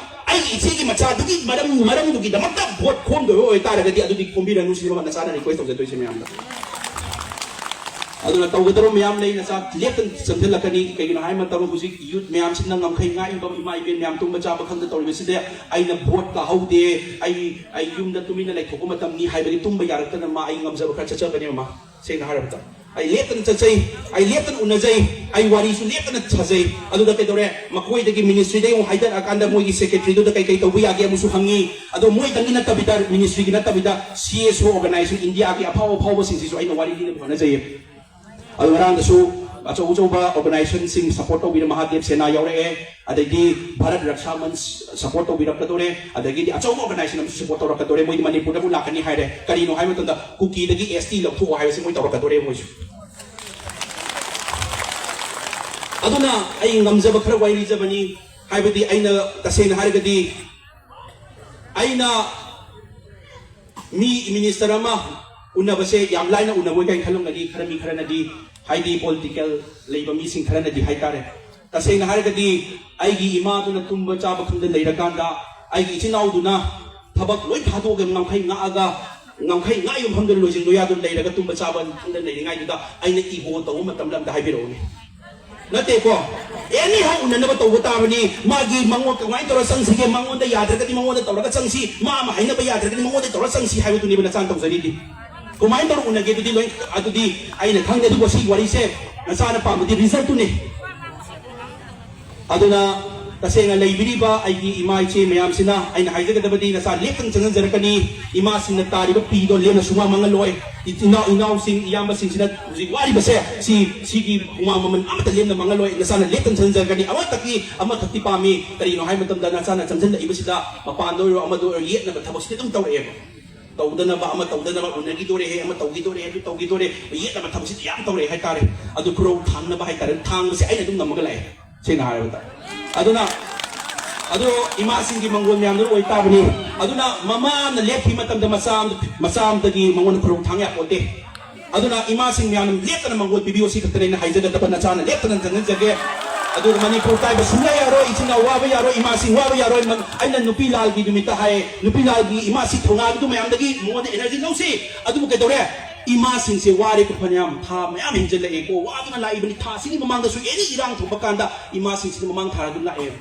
ꯑꯩꯒꯤ ꯏꯆꯦꯒꯤ ꯃꯆꯥꯗꯨꯒꯤ ꯃꯔꯝ, ꯃꯔꯝꯗꯨꯒꯤꯗꯃꯛꯇ ꯚꯣꯠ ꯈꯣꯝꯗꯣꯏꯕ ꯑꯣꯏꯇꯥꯔꯒꯗꯤ, ꯑꯗꯨꯗꯤ ꯈꯣꯝꯕꯤꯔꯅꯨ ꯁꯤꯅꯦꯕ ꯅꯆꯥꯅ ꯔꯤꯀ꯭ꯋꯦꯁ ꯇꯧꯖꯗꯣꯏꯁꯦ ꯃꯌꯥꯝꯗ꯫ ꯑꯗꯨꯅ ꯇꯧꯒꯗꯕ ꯃꯌꯥꯝ ꯂꯩ, ꯅꯆꯥ ꯂꯦꯞꯇꯅ ꯆꯪꯁꯤꯜꯂꯛꯀꯅꯤ꯫ ꯀꯩꯒꯤꯅꯣ ꯍꯥꯏꯕ ꯃꯇꯝꯗ, ꯍꯧꯖꯤꯛ ꯌꯨꯠ ꯃꯌꯥꯝꯁꯤꯅ ꯉꯝꯈꯩ ꯉꯥꯛꯏꯕ, ꯏꯃꯥ ꯏꯕꯦꯟ ꯃꯌꯥꯝ ꯇꯨꯝꯕ ꯆꯥꯕ ꯈꯪꯗ ꯇꯧꯔꯤꯕꯁꯤꯗ, ꯑꯩꯅ ꯚꯣꯠ ꯀꯥꯍꯧꯗꯦ, ꯑꯩ, ꯑꯩ ꯌꯨꯝꯗ ꯇꯨꯃꯤꯟꯅ ꯂꯩꯊꯣꯛꯄ ꯃꯇꯝꯅꯤ ꯍꯥꯏꯕꯒꯤ ꯇꯨꯝꯕ ꯌꯥꯔꯛꯇꯅ, ꯃꯥ, ꯑꯩ ꯉꯝꯖꯕ ꯈꯔ ꯆꯠꯆꯕꯅꯦ, ꯃꯃꯥ꯫ ꯁꯦꯡꯅ ꯍꯥꯏꯔꯕꯗ, ꯑꯩ ꯂꯦꯞꯇꯅ ꯆꯠꯆꯩ, ꯑꯩ ꯂꯦꯞꯇꯅ ꯎꯅꯖꯩ, ꯑꯩ ꯋꯥꯔꯤꯁꯨ ꯂꯦꯞꯇꯅ ꯁꯥꯖꯩ꯫ ꯑꯗꯨꯗ ꯀꯩꯗꯧꯔꯦ, ꯃꯈꯣꯏꯗꯒꯤ, ꯃꯤꯅꯤꯁꯇ꯭ꯔꯤꯗꯒꯤ ꯑꯃꯨꯛ ꯍꯥꯏꯗꯔꯛꯑꯀꯥꯟꯗ ꯃꯣꯏꯒꯤ ꯁꯦꯀ꯭ꯔꯦꯇꯔꯤꯗꯨꯗ ꯀꯩ ꯀꯩ ꯇꯧꯕ ꯌꯥꯒꯦ ꯑꯃꯨꯛꯁꯨ ꯍꯪꯉꯤ꯫ ꯑꯗꯣ ꯃꯣꯏꯗꯪꯒꯤ ꯅꯠꯇꯕꯤꯗ, ꯃꯤꯅꯤꯁꯇ꯭ꯔꯤꯒꯤ ꯅꯠꯇꯕꯤꯗ, ꯁꯤ ꯑꯦꯁ ꯑꯣ ꯑꯣꯔꯒꯅꯥꯏꯖꯦꯁꯟ ꯏꯟꯗꯤꯌꯥꯒꯤ ꯑꯐꯥꯎ ꯑꯐꯥꯎꯕꯁꯤꯡꯁꯤꯁꯨ ꯑꯩꯅ ꯋꯥꯔꯤ ꯂꯤꯅꯕ ꯍꯣꯠꯅꯖꯩꯌꯦ꯫ ꯑꯗꯨ ꯉꯔꯥꯡꯗꯁꯨ ꯑꯆꯧ ꯑꯆꯧꯕ ꯑꯣꯔꯒꯅꯥꯏꯖꯦꯁꯟꯁꯤꯡ ꯁꯄꯣꯔꯠ ꯇꯧꯕꯤꯔ, ꯃꯍꯥꯗꯦꯕ ꯁꯦꯅꯥ ꯌꯥꯎꯔꯛꯑꯦ, ꯑꯗꯒꯤ ꯚꯥꯔꯠ ꯔꯛꯁꯥ ꯃꯟꯆ ꯁꯄꯣꯔꯠ ꯇꯧꯕꯤꯔꯛꯀꯗꯧꯔꯦ, ꯑꯗꯒꯤꯗꯤ ꯑꯆꯧꯕ ꯑꯣꯔꯒꯅꯥꯏꯖꯦꯁꯟ ꯑꯃꯁꯨ ꯁꯄꯣꯔꯠ ꯇꯧꯔꯛꯀꯗꯧꯔꯦ꯫ ꯃꯣꯏꯗꯤ ꯃꯅꯤꯄꯨꯔꯗꯕꯨ ꯂꯥꯛꯀꯅꯤ ꯍꯥꯏꯔꯦ꯫ ꯀꯔꯤꯅꯣ ꯍꯥꯏꯕ ꯃꯇꯝꯗ, ꯀꯨꯀꯤꯗꯒꯤ ꯑꯦꯁ ꯇꯤ ꯂꯧꯊꯣꯛꯑꯣ ꯍꯥꯏꯕꯁꯤ ꯃꯣꯏ ꯇꯧꯔꯛꯀꯗꯧꯔꯦ ꯃꯣꯏꯁꯨ꯫ ꯑꯗꯨꯅ ꯑꯩ ꯉꯝꯖꯕ ꯈꯔ ꯋꯥꯔꯤ ꯂꯤꯖꯕꯅꯤ꯫ ꯍꯥꯏꯕꯗꯤ, ꯑꯩꯅ ꯇꯁꯦꯡꯅ ꯍꯥꯏꯔꯒꯗꯤ, ꯑꯩꯅ ꯃꯤ, ꯃꯤꯅꯤꯁꯇꯔ ꯑꯃ ꯎꯅꯕꯁꯦ ꯌꯥꯝ ꯂꯥꯏꯅ ꯎꯅꯕ ꯑꯣꯏ ꯀꯥꯏꯅ ꯈꯜꯂꯝꯒꯅꯤ ꯈꯔ, ꯃꯤ ꯈꯔꯅꯗꯤ, ꯍꯥꯏꯗꯤ ꯄꯣꯂꯤꯇꯤꯀꯦꯜ ꯂꯩꯕ ꯃꯤꯁꯤꯡ ꯈꯔꯅꯗꯤ ꯍꯥꯏꯇꯥꯔꯦ꯫ ꯇꯁꯦꯡꯅ ꯍꯥꯏꯔꯒꯗꯤ, ꯑꯩꯒꯤ ꯏꯃꯥꯗꯨꯅ ꯇꯨꯝꯕ ꯆꯥꯕ ꯈꯪꯗ ꯂꯩꯔꯀꯥꯟꯗ, ꯑꯩꯒꯤ ꯏꯆꯤꯟ ꯏꯅꯥꯎꯗꯨꯅ ꯊꯕꯛ ꯂꯣꯏ ꯊꯥꯗꯣꯛꯑꯒ, ꯉꯝꯈꯩ ꯉꯥꯛꯑꯒ, ꯉꯝꯈꯩ ꯉꯥꯛꯏꯕ ꯃꯐꯝꯗ ꯂꯣꯏꯁꯤꯟꯗꯣ ꯌꯥꯗꯨꯅ ꯂꯩꯔꯒ, ꯇꯨꯝꯕ ꯆꯥꯕ ꯈꯪꯗ ꯂꯩꯔꯤꯉꯩꯗꯨꯗ ꯑꯩꯅ ꯏꯒꯣ ꯇꯧꯕ ꯃꯇꯝꯗ ꯑꯝꯇ ꯍꯥꯏꯕꯤꯔꯛꯎꯅꯦ꯫ ꯅꯠꯇꯦꯀꯣ, ꯑꯦꯅꯤ ꯍꯥꯎ ꯎꯅꯅꯕ ꯇꯧꯕ ꯇꯥꯕꯅꯤ꯫ ꯃꯥꯒꯤ, ꯃꯉꯣꯟ ꯀꯃꯥꯏꯅ ꯇꯧꯔ ꯆꯪꯁꯤꯒꯦ, ꯃꯉꯣꯟꯗ ꯌꯥꯗ꯭ꯔꯒꯗꯤ ꯃꯉꯣꯟꯗ ꯇꯧꯔꯒ ꯆꯪꯁꯤ, ꯃꯥ ꯑꯃ ꯍꯥꯏꯅꯕ ꯌꯥꯗ꯭ꯔꯒꯗꯤ ꯃꯉꯣꯟꯗ ꯇꯧꯔꯒ ꯆꯪꯁꯤ ꯍꯥꯏꯕꯗꯨꯅꯦꯕ ꯅꯆꯥꯅ ꯇꯧꯖꯔꯤꯗꯤ꯫ ꯀꯃꯥꯏꯅ ꯇꯧꯔ ꯎꯅꯒꯦ? ꯑꯗꯨꯗꯤ ꯂꯣꯏ, ꯑꯗꯨꯗꯤ ꯑꯩꯅ ꯈꯪꯗꯦ꯫ ꯑꯗꯨꯕꯨ ꯁꯤꯒꯤ ꯋꯥꯔꯤꯁꯦ ꯅꯆꯥꯅ ꯄꯥꯝꯕꯗꯤ resultꯇꯨꯅꯤ꯫ ꯑꯗꯨꯅ ꯇꯁꯦꯡꯅ ꯂꯩꯕꯤꯔꯤꯕ ꯑꯩꯒꯤ ꯏꯃꯥ ꯏꯆꯦ ꯃꯌꯥꯝꯁꯤꯅ ꯑꯩꯅ ꯍꯥꯏꯖꯒꯗꯕꯗꯤ, ꯅꯆꯥ ꯂꯦꯞꯇꯅ ꯆꯪꯍꯟꯖꯔꯛꯀꯅꯤ꯫ ꯏꯃꯥꯁꯤꯡꯅ ꯇꯥꯔꯤꯕ ꯄꯤꯗꯣ ꯂꯦꯝꯅ ꯁꯨꯡꯃꯥꯡ ꯃꯥꯡꯍꯜꯂꯣꯏ꯫ ꯏꯆꯤꯟ ꯏꯅꯥꯎ, ꯏꯅꯥꯎꯁꯤꯡ, ꯏꯌꯥꯝꯕꯁꯤꯡꯁꯤꯅ ꯍꯧꯖꯤꯛ ꯋꯥꯔꯤꯕꯁꯦ, ꯁꯤ, ꯁꯤꯒꯤ ꯍꯨꯃꯥꯡ ꯃꯃꯜ ꯑꯃꯠꯇ ꯂꯦꯝꯅ ꯃꯥꯡꯍꯜꯂꯣꯏ꯫ ꯅꯆꯥꯅ ꯂꯦꯞꯇꯅ ꯆꯪꯍꯟꯖꯔꯛꯀꯅꯤ꯫ ꯑꯃꯈꯛꯀꯤ, ꯑꯃꯈꯛꯇꯤ ꯄꯥꯝꯃꯤ꯫ ꯀꯔꯤꯅꯣ ꯍꯥꯏꯕ ꯃꯇꯝꯗ, ꯅꯆꯥꯅ ꯆꯪꯁꯤꯜꯂꯛꯏꯕꯁꯤꯗ ꯃꯄꯥꯟꯗ ꯑꯣꯏꯔꯣ, ꯑꯃꯗ ꯑꯣꯏꯔꯣ, ꯌꯦꯠꯅꯕ ꯊꯕꯛꯁꯤꯗꯤ ꯑꯗꯨꯝ ꯇꯧꯔꯛꯑꯦꯕ꯫ ꯇꯧꯗꯅꯕ, ꯑꯃ ꯇꯧꯗꯅꯕ, ꯎꯅꯈꯤꯗꯣꯔꯦ, ꯑꯃ ꯇꯧꯈꯤꯗꯣꯔꯦ, ꯑꯗꯨ ꯇꯧꯈꯤꯗꯣꯔꯦ, ꯌꯦꯠꯅꯕ ꯊꯕꯛꯁꯤꯗꯤ ꯌꯥꯝ ꯇꯧꯔꯛꯑꯦ ꯍꯥꯏꯇꯥꯔꯦ꯫ ꯑꯗꯨ ꯈꯨꯔꯧ ꯊꯥꯡꯅꯕ ꯍꯥꯏꯇꯥꯔꯦ, ꯊꯥꯡꯕꯁꯦ ꯑꯩꯅ ꯑꯗꯨꯝ ꯉꯝꯃꯒ ꯂꯥꯛꯑꯦ, ꯁꯦꯡꯅ ꯍꯥꯏꯔꯕꯗ꯫ ꯑꯗꯨꯅ, ꯑꯗꯣ ꯏꯃꯥꯁꯤꯡꯒꯤ ꯃꯪꯒꯣꯜ ꯃꯌꯥꯝꯗꯨꯅ ꯑꯣꯏ ꯇꯥꯕꯅꯤ꯫ ꯑꯗꯨꯅ ꯃꯃꯥꯅ ꯂꯦꯞꯈꯤ ꯃꯇꯝꯗ ꯃꯆꯥ ꯑꯃ-, ꯃꯆꯥ ꯑꯃꯗꯒꯤ ꯃꯉꯣꯟꯗ ꯈꯨꯔꯧ ꯊꯥꯡ ꯌꯥꯄꯣꯠꯇꯦ꯫ ꯑꯗꯨꯅ ꯏꯃꯥꯁꯤꯡ ꯃꯌꯥꯝꯅ ꯂꯦꯞꯇꯅ ꯃꯪꯒꯣꯜ ꯄꯤꯕꯤꯌꯨ, ꯁꯤ ꯈꯛꯇꯅꯦ ꯑꯩꯅ ꯍꯥꯏꯖꯒꯗꯕ꯫ ꯅꯆꯥꯅ ꯂꯦꯞꯇꯅ ꯆꯪꯍꯟꯖꯒꯦ꯫ ꯑꯗꯨꯒ ꯃꯅꯤꯄꯨꯔ ꯀꯥꯏꯕ ꯁꯨꯡꯌꯥ ꯌꯥꯔꯣꯏ, ꯏꯆꯤꯟ ꯏꯅꯥꯎ ꯋꯥꯕ ꯌꯥꯔꯣꯏ, ꯏꯃꯥꯁꯤꯡ ꯋꯥꯕ ꯌꯥꯔꯣꯏ꯫ ꯃ-, ꯑꯩꯅ ꯅꯨꯄꯤ ꯂꯥꯜꯒꯤ ꯅꯨꯃꯤꯠꯇ ꯍꯥꯏ, ꯅꯨꯄꯤ ꯂꯥꯜꯒꯤ ꯏꯃꯥꯁꯤ ꯊꯧꯅꯥꯗꯨ ꯃꯌꯥꯝꯗꯒꯤ ꯃꯉꯣꯟꯗ energy ꯂꯧꯁꯤ꯫ ꯑꯗꯨꯕꯨ ꯀꯩꯗꯧꯔꯦ? ꯏꯃꯥꯁꯤꯡꯁꯦ ꯋꯥꯔꯦꯀꯣ, ꯐꯅꯌꯥꯝ ꯊꯥ ꯃꯌꯥꯝ ꯍꯦꯟꯖꯜꯂꯛꯑꯦꯀꯣ, ꯋꯥꯗꯨꯅ ꯂꯥꯛꯏꯕꯅꯤ꯫ ꯊꯥ ꯑꯁꯤꯒꯤ ꯃꯃꯥꯡꯗꯁꯨ any ꯏꯔꯥꯡ ꯊꯣꯛꯄ ꯀꯥꯟꯗ ꯏꯃꯥꯁꯤꯡꯁꯤꯅ ꯃꯃꯥꯡ ꯊꯥꯔ ꯑꯗꯨꯝ ꯂꯥꯛꯑꯦ꯫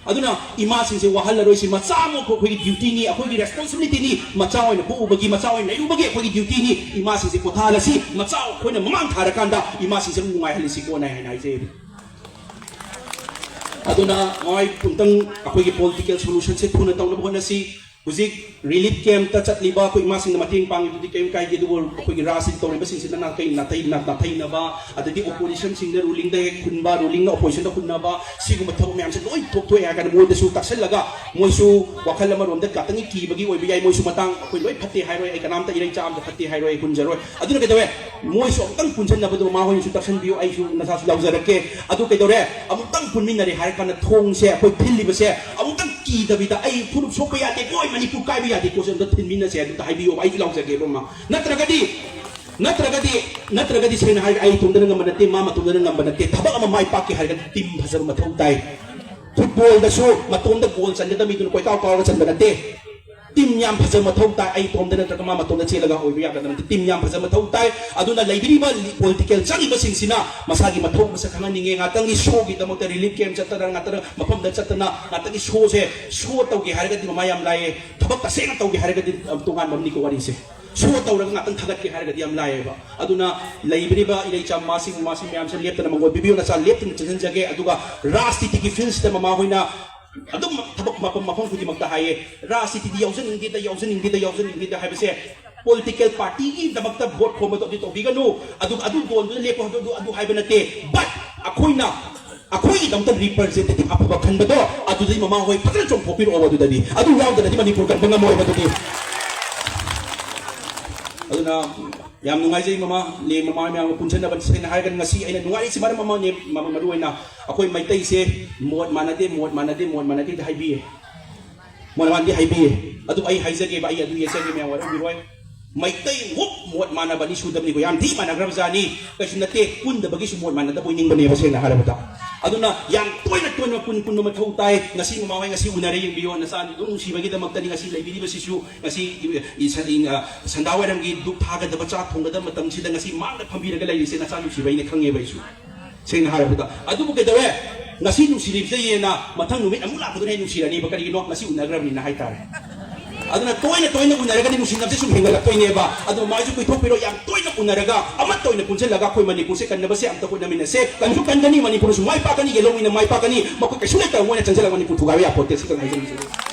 ꯑꯗꯨꯅ ꯏꯃꯥꯁꯤꯡꯁꯦ ꯋꯥꯍꯜꯂꯔꯣꯏꯁꯤ꯫ ꯃꯆꯥ ꯑꯃ ꯑꯩꯈꯣꯏꯒꯤ dutyꯅꯤ, ꯑꯩꯈꯣꯏꯒꯤ responsibilityꯅꯤ꯫ ꯃꯆꯥ ꯑꯣꯏꯅ ꯄꯣꯛꯎꯕꯒꯤ, ꯃꯆꯥ ꯑꯣꯏꯅ ꯂꯩꯔꯨꯕꯒꯤ ꯑꯩꯈꯣꯏꯒꯤ dutyꯅꯤ꯫ ꯏꯃꯥꯁꯤꯡꯁꯦ ꯄꯣꯊꯥꯍꯜꯂꯁꯤ꯫ ꯃꯆꯥ ꯑꯩꯈꯣꯏꯅ ꯃꯃꯥꯡ ꯊꯥꯔꯀꯥꯟꯗ ꯏꯃꯥꯁꯤꯡꯁꯦ ꯑꯗꯨꯝ ꯅꯨꯡꯉꯥꯏꯍꯜꯂꯁꯤꯀꯣꯅ ꯍꯥꯏꯅ ꯍꯥꯏꯖꯩ꯫ ꯑꯗꯨꯅ ꯃꯃꯥꯏ ꯑꯝꯇꯪ ꯑꯩꯈꯣꯏꯒꯤ political solutionꯁꯦ ꯊꯨꯅ ꯇꯧꯅꯕ ꯍꯣꯠꯅꯁꯤ꯫ ꯍꯧꯖꯤꯛ relief campꯇ ꯆꯠꯂꯤꯕ ꯑꯩꯈꯣꯏ ꯏꯃꯥꯁꯤꯡꯅ ꯃꯇꯦꯡ ꯄꯥꯡꯉꯤꯗꯨꯗꯤ ꯀꯔꯤꯝ ꯀꯥꯏꯗꯦ, ꯑꯗꯨꯕꯨ ꯑꯩꯈꯣꯏꯒꯤ ꯔꯥꯖꯅꯤꯇꯤ ꯇꯧꯔꯤꯕꯁꯤꯡꯁꯤꯅ ꯅꯥꯇꯩ-, ꯅꯥꯇꯩ-, ꯅꯥ-, ꯅꯥꯊꯩꯅꯕ, ꯑꯗꯒꯤ oppositionꯁꯤꯡꯅ rulingꯗ ꯍꯦꯛ ꯍꯨꯟꯕ, rulingꯅ oppositionꯗ ꯍꯨꯟꯅꯕ, ꯁꯤꯒꯨꯝꯕ ꯊꯕꯛ ꯃꯌꯥꯝꯁꯦ ꯂꯣꯏ ꯊꯣꯛꯊꯣꯛꯑꯦ ꯍꯥꯏꯔ ꯀꯥꯟꯗ ꯃꯣꯏꯗꯁꯨ ꯇꯥꯛꯁꯜꯂꯒ ꯃꯣꯏꯁꯨ ꯋꯥꯈꯜ ꯑꯃꯔꯣꯝꯗ ꯈꯤꯇꯪ ꯀꯤꯕꯒꯤ ꯑꯣꯏꯕ ꯌꯥꯏ꯫ ꯃꯣꯏꯁꯨ ꯃꯇꯥꯡ ꯑꯩꯈꯣꯏ ꯂꯣꯏ ꯐꯠꯇꯦ ꯍꯥꯏꯔꯣꯏ, ꯑꯩ ꯀꯅꯥꯝꯇ ꯏꯔꯩ ꯆꯥ ꯑꯝꯇ ꯐꯠꯇꯦ ꯍꯥꯏꯔꯣꯏ, ꯑꯩ ꯍꯨꯟꯖꯔꯣꯏ꯫ ꯑꯗꯨꯅ ꯀꯩꯗꯧꯋꯦ? ꯃꯣꯏꯁꯨ ꯑꯃꯨꯛꯇꯪ ꯄꯨꯟꯁꯤꯟꯅꯕꯗꯣ ꯃꯃꯥ ꯍꯣꯏꯅꯁꯨ ꯇꯥꯛꯁꯟꯕꯤꯌꯨ, ꯑꯩꯁꯨ ꯅꯁꯥꯁꯨ ꯌꯥꯎꯖꯔꯛꯀꯦ꯫ ꯑꯗꯨ ꯀꯩꯗꯧꯔꯦ? ꯑꯃꯨꯛꯇꯪ ꯄꯨꯟꯃꯤꯟꯅꯔꯦ ꯍꯥꯏꯔ ꯀꯥꯟꯗ ꯊꯣꯡꯁꯦ ꯑꯩꯈꯣꯏ ꯊꯤꯜꯂꯤꯕꯁꯦ ꯑꯃꯨꯛꯇꯪ ꯀꯤꯗꯕꯤꯗ, "ꯑꯩ ꯐꯨꯔꯨꯞ ꯁꯣꯛꯄ ꯌꯥꯗꯦꯀꯣ, ꯑꯩ ꯃꯅꯤꯄꯨꯔ ꯀꯥꯏꯕ ꯌꯥꯗꯦꯀꯣ" ꯁꯦ ꯑꯝꯇ ꯊꯤꯟꯃꯤꯟꯅꯁꯦ, ꯑꯗꯨꯝꯇ ꯍꯥꯏꯕꯤꯌꯣꯕ, ꯑꯩꯁꯨ ꯂꯥꯎꯖꯒꯦꯕ ꯑꯃ꯫ ꯅꯠꯇ꯭ꯔꯒꯗꯤ, ꯅꯠꯇ꯭ꯔꯒꯗꯤ, ꯅꯠꯇ꯭ꯔꯒꯗꯤ ꯁꯦꯡꯅ ꯍꯥꯏꯔꯒ ꯑꯩ ꯏꯇꯣꯝꯗꯅ ꯉꯝꯕ ꯅꯠꯇꯦ, ꯃꯥ ꯃꯇꯣꯝꯗꯅ ꯉꯝꯕ ꯅꯠꯇꯦ꯫ ꯊꯕꯛ ꯑꯃ ꯃꯥꯏ ꯄꯥꯛꯀꯦ ꯍꯥꯏꯔꯒꯗꯤ team ꯐꯖꯕ ꯃꯊꯧ ꯇꯥꯏ꯫ Footballꯗꯁꯨ ꯃꯇꯣꯝꯗ goal ꯆꯟꯒꯗꯕ ꯃꯤꯗꯨꯅ ꯀꯣꯏꯀꯥꯎ ꯀꯥꯎꯔꯒ ꯆꯟꯕ ꯅꯠꯇꯦ꯫ Team ꯌꯥꯝ ꯐꯖꯕ ꯃꯊꯧ ꯇꯥꯏ꯫ ꯑꯩ ꯏꯇꯣꯝꯗ ꯅꯠꯇ꯭ꯔꯒ ꯃꯥ ꯃꯇꯣꯝꯗ ꯆꯦꯜꯂꯒ ꯑꯣꯏꯕ ꯌꯥꯒꯗꯕ ꯅꯠꯇꯦ꯫ Team ꯌꯥꯝ ꯐꯖꯕ ꯃꯊꯧ ꯇꯥꯏ꯫ ꯑꯗꯨꯅ ꯂꯩꯕꯤꯔꯤꯕ ꯂꯤ-, political ꯆꯪꯉꯤꯕꯁꯤꯡꯁꯤꯅ ꯃꯁꯥꯒꯤ ꯃꯊꯧ ꯃꯁꯛ ꯈꯪꯍꯟꯅꯤꯡꯉꯦ꯫ ꯉꯥꯛꯇꯪꯒꯤ showꯒꯤꯗꯃꯛꯇ relief camp ꯆꯠꯇꯅ, ꯉꯥꯛꯇꯪ ꯃꯐꯝꯗ ꯆꯠꯇꯅ, ꯉꯥꯛꯇꯪꯒꯤ showꯁꯦ, show ꯇꯧꯒꯦ ꯍꯥꯏꯔꯒꯗꯤ ꯃꯃꯥ ꯌꯥꯝ ꯂꯥꯏꯌꯦ꯫ ꯊꯕꯛ ꯇꯁꯦꯡꯅ ꯇꯧꯒꯦ ꯍꯥꯏꯔꯒꯗꯤ, ꯑ, ꯇꯣꯉꯥꯟꯕ ꯑꯃꯅꯤꯀꯣ ꯋꯥꯔꯤꯁꯦ꯫ ꯁꯣ ꯇꯧꯔꯒ ꯉꯥꯛꯇꯪ ꯊꯥꯒꯠꯀꯦ ꯍꯥꯏꯔꯒꯗꯤ ꯌꯥꯝ ꯂꯥꯏꯌꯦꯕ꯫ ꯑꯗꯨꯅ ꯂꯩꯕꯤꯔꯤꯕ ꯏꯔꯩꯆꯥ ꯃꯃꯥꯁꯤꯡ, ꯃꯃꯥꯁꯤꯡ ꯃꯌꯥꯝꯁꯦ ꯂꯦꯞꯇꯅ ꯃꯪꯒꯣꯜ ꯄꯤꯕꯤꯌꯨ꯫ ꯅꯆꯥ ꯂꯦꯞꯇꯅ ꯆꯦꯟꯁꯤꯟꯖꯒꯦ꯫ ꯑꯗꯨꯒ ꯔꯥꯖꯅꯤꯇꯤꯒꯤ ꯐꯤꯜꯁꯤꯗ ꯃꯃꯥ ꯍꯣꯏꯅ ꯑꯗꯨꯝ ꯊꯕꯛ ꯃꯐꯝ, ꯃꯐꯝ ꯈꯨꯗꯤꯡꯃꯛꯇ ꯍꯥꯏꯌꯦ, "ꯔꯥꯖꯅꯤꯇꯤꯗꯤ ꯌꯥꯎꯖꯅꯤꯡꯗꯦꯗ, ꯌꯥꯎꯖꯅꯤꯡꯗꯦꯗ, ꯌꯥꯎꯖꯅꯤꯡꯗꯦꯗ" ꯍꯥꯏꯕꯁꯦ ꯄꯣꯂꯤꯇꯤꯀꯦꯜ ꯄꯥꯔꯇꯤꯒꯤꯗꯃꯛꯇ ꯚꯣꯠ ꯈꯣꯝꯕꯗꯣ ꯑꯗꯨ ꯇꯧꯕꯤꯒꯅꯨ, ꯑꯗꯨꯒ ꯑꯗꯨ ꯗꯣꯟꯗꯨꯗ ꯂꯦꯞꯄꯣ ꯍꯥꯏꯕꯗꯣ ꯑꯗꯨ, ꯑꯗꯨ ꯍꯥꯏꯕ ꯅꯠꯇꯦ꯫ But ꯑꯩꯈꯣꯏꯅ, ꯑꯩꯈꯣꯏꯒꯤꯗꯃꯛꯇ ꯔꯤꯄ꯭ꯔꯖꯦꯟꯇꯦꯇꯤꯚ ꯑꯐꯕ ꯈꯟꯕꯗꯣ ꯑꯗꯨꯗꯩ ꯃꯃꯥ ꯍꯣꯏ ꯐꯖꯅ ꯆꯣꯡꯊꯣꯛꯄꯤꯔꯛꯑꯣ꯫ ꯑꯗꯨꯗꯗꯤ, ꯑꯗꯨ ꯌꯥꯎꯗꯅꯗꯤ ꯃꯅꯤꯄꯨꯔ ꯀꯟꯕ ꯉꯝꯃꯣꯏꯕ꯫ ꯑꯗꯨꯗꯤ ꯑꯗꯨꯅ ꯌꯥꯝ ꯅꯨꯡꯉꯥꯏꯖꯩ ꯃꯃꯥ, ꯅꯦ, ꯃꯃꯥ ꯃꯌꯥꯝꯒ ꯄꯨꯟꯁꯤꯟꯅꯕ꯫ ꯁꯦꯡꯅ ꯍꯥꯏꯔꯒꯅ ꯉꯁꯤ ꯑꯩꯅ ꯅꯨꯡꯉꯥꯏꯔꯤꯁꯤ ꯃꯔꯝ ꯑꯃ, ꯅꯦ, ꯃꯃꯥ, ꯃꯔꯨ ꯑꯣꯏꯅ ꯑꯩꯈꯣꯏ ꯃꯩꯇꯩꯁꯦ ꯃꯣꯠ ꯃꯥꯟꯅꯗꯦ, ꯃꯣꯠ ꯃꯥꯟꯅꯗꯦ, ꯃꯣꯠ ꯃꯥꯟꯅꯗꯦꯗ ꯍꯥꯏꯕꯤꯌꯦ꯫ ꯃꯣꯠ ꯃꯥꯟꯅꯗꯦ ꯍꯥꯏꯕꯤꯌꯦ꯫ ꯑꯗꯨ ꯑꯩ ꯍꯥꯏꯖꯒꯦꯕ, ꯑꯩ ꯑꯗꯨ ꯌꯦꯠꯆꯒꯦ, ꯃꯌꯥꯝ ꯋꯥꯔꯧꯕꯤꯔꯣꯏ꯫ ꯃꯩꯇꯩ ꯃꯨꯛ ꯃꯣꯠ ꯃꯥꯟꯅꯕ ꯑꯅꯤ ꯁꯨꯗꯕꯅꯤꯀꯣ, ꯌꯥꯝ ꯊꯤ ꯃꯥꯟꯅꯈ꯭ꯔꯕ ꯖꯥꯠꯅꯤ꯫ ꯀꯩꯁꯨ ꯅꯠꯇꯦ, ꯄꯨꯟꯗꯕꯒꯤꯁꯨ ꯃꯣꯠ ꯃꯥꯟꯅꯗꯕ ꯑꯣꯏꯅꯤꯡꯕꯅꯦꯕ, ꯁꯦꯡꯅ ꯍꯥꯏꯔꯕꯗ꯫ ꯑꯗꯨꯅ ꯌꯥꯝ ꯇꯣꯏꯅ ꯇꯣꯏꯅ ꯄꯨꯟ-, ꯄꯨꯟꯕ ꯃꯊꯧ ꯇꯥꯏ꯫ ꯉꯁꯤ ꯃꯃꯥ ꯍꯣꯏ ꯉꯁꯤ ꯎꯅꯔꯦ, ꯌꯦꯡꯕꯤꯌꯣ, ꯅꯆꯥ ꯑꯗꯨꯝ ꯅꯨꯡꯁꯤꯕꯒꯤꯗꯃꯛꯇꯅꯤ ꯉꯁꯤ ꯂꯩꯕꯤꯔꯤꯕꯁꯤꯁꯨ꯫ ꯉꯁꯤ ꯏ-, ꯏ-, ꯁꯟ-, ꯏ-, ꯑ, ꯁꯟꯗꯥ ꯋꯥꯏꯔꯝꯒꯤ ꯙꯨꯞ ꯊꯥꯒꯗꯕ, ꯆꯥꯛ ꯊꯣꯡꯒꯗꯕ ꯃꯇꯝꯁꯤꯗ ꯉꯁꯤ ꯃꯥꯡꯗ ꯐꯝꯕꯤꯔꯒ ꯂꯩꯔꯤꯁꯦ ꯅꯆꯥ ꯅꯨꯡꯁꯤꯕꯩꯅꯦ ꯈꯪꯉꯦꯕ ꯑꯩꯁꯨ꯫ ꯁꯦꯡꯅ ꯍꯥꯏꯔꯕꯗ꯫ ꯑꯗꯨꯕꯨ ꯀꯩꯗꯧꯋꯦ? ꯉꯁꯤ ꯅꯨꯡꯁꯤꯔꯤꯕꯗ ꯍꯦꯟꯅ ꯃꯊꯪ ꯅꯨꯃꯤꯠ ꯑꯃꯨꯛ ꯂꯥꯛꯄꯗꯨꯅ ꯍꯦꯟꯅ ꯅꯨꯡꯁꯤꯔꯅꯤꯕ꯫ ꯀꯔꯤꯒꯤꯅꯣ? ꯉꯁꯤ ꯎꯅꯈ꯭ꯔꯕꯅꯤꯅ ꯍꯥꯏꯇꯥꯔꯦ꯫ ꯑꯗꯨꯅ ꯇꯣꯏꯅ ꯇꯣꯏꯅ ꯎꯅꯔꯒꯗꯤ ꯅꯨꯡꯁꯤꯅꯕꯁꯦ ꯁꯨꯝ ꯍꯦꯟꯒꯠꯂꯛꯇꯣꯏꯅꯦꯕ꯫ ꯑꯗꯨ ꯃꯥꯏꯁꯨ ꯀꯨꯏꯊꯣꯛꯄꯤꯔꯣ, ꯌꯥꯝ ꯇꯣꯏꯅ ꯎꯅꯔꯒ ꯑꯃꯠꯇ ꯑꯣꯏꯅ ꯄꯨꯟꯁꯤꯜꯂꯒ ꯑꯩꯈꯣꯏ ꯃꯅꯤꯄꯨꯔꯁꯦ ꯀꯟꯅꯕꯁꯦ ꯑꯝꯇ ꯍꯣꯠꯅꯃꯤꯟꯅꯁꯦ꯫ ꯀꯟꯁꯨ ꯀꯟꯒꯅꯤ, ꯃꯅꯤꯄꯨꯔꯁꯨ ꯃꯥꯏ ꯄꯥꯛꯀꯅꯤ, ꯌꯦꯜꯍꯧꯃꯤꯅ ꯃꯥꯏ ꯄꯥꯛꯀꯅꯤ꯫ ꯃꯈꯣꯏ ꯀꯩꯁꯨ ꯂꯩꯇꯕ ꯃꯣꯏꯅ ꯆꯪꯁꯤꯜꯂꯒ ꯃꯅꯤꯄꯨꯔ ꯊꯨꯒꯥꯏꯕ ꯌꯥꯄꯣꯠꯇꯦ꯫ ꯁꯤꯇꯪ ꯍꯥꯏꯖꯅꯤꯡꯖꯔꯤ꯫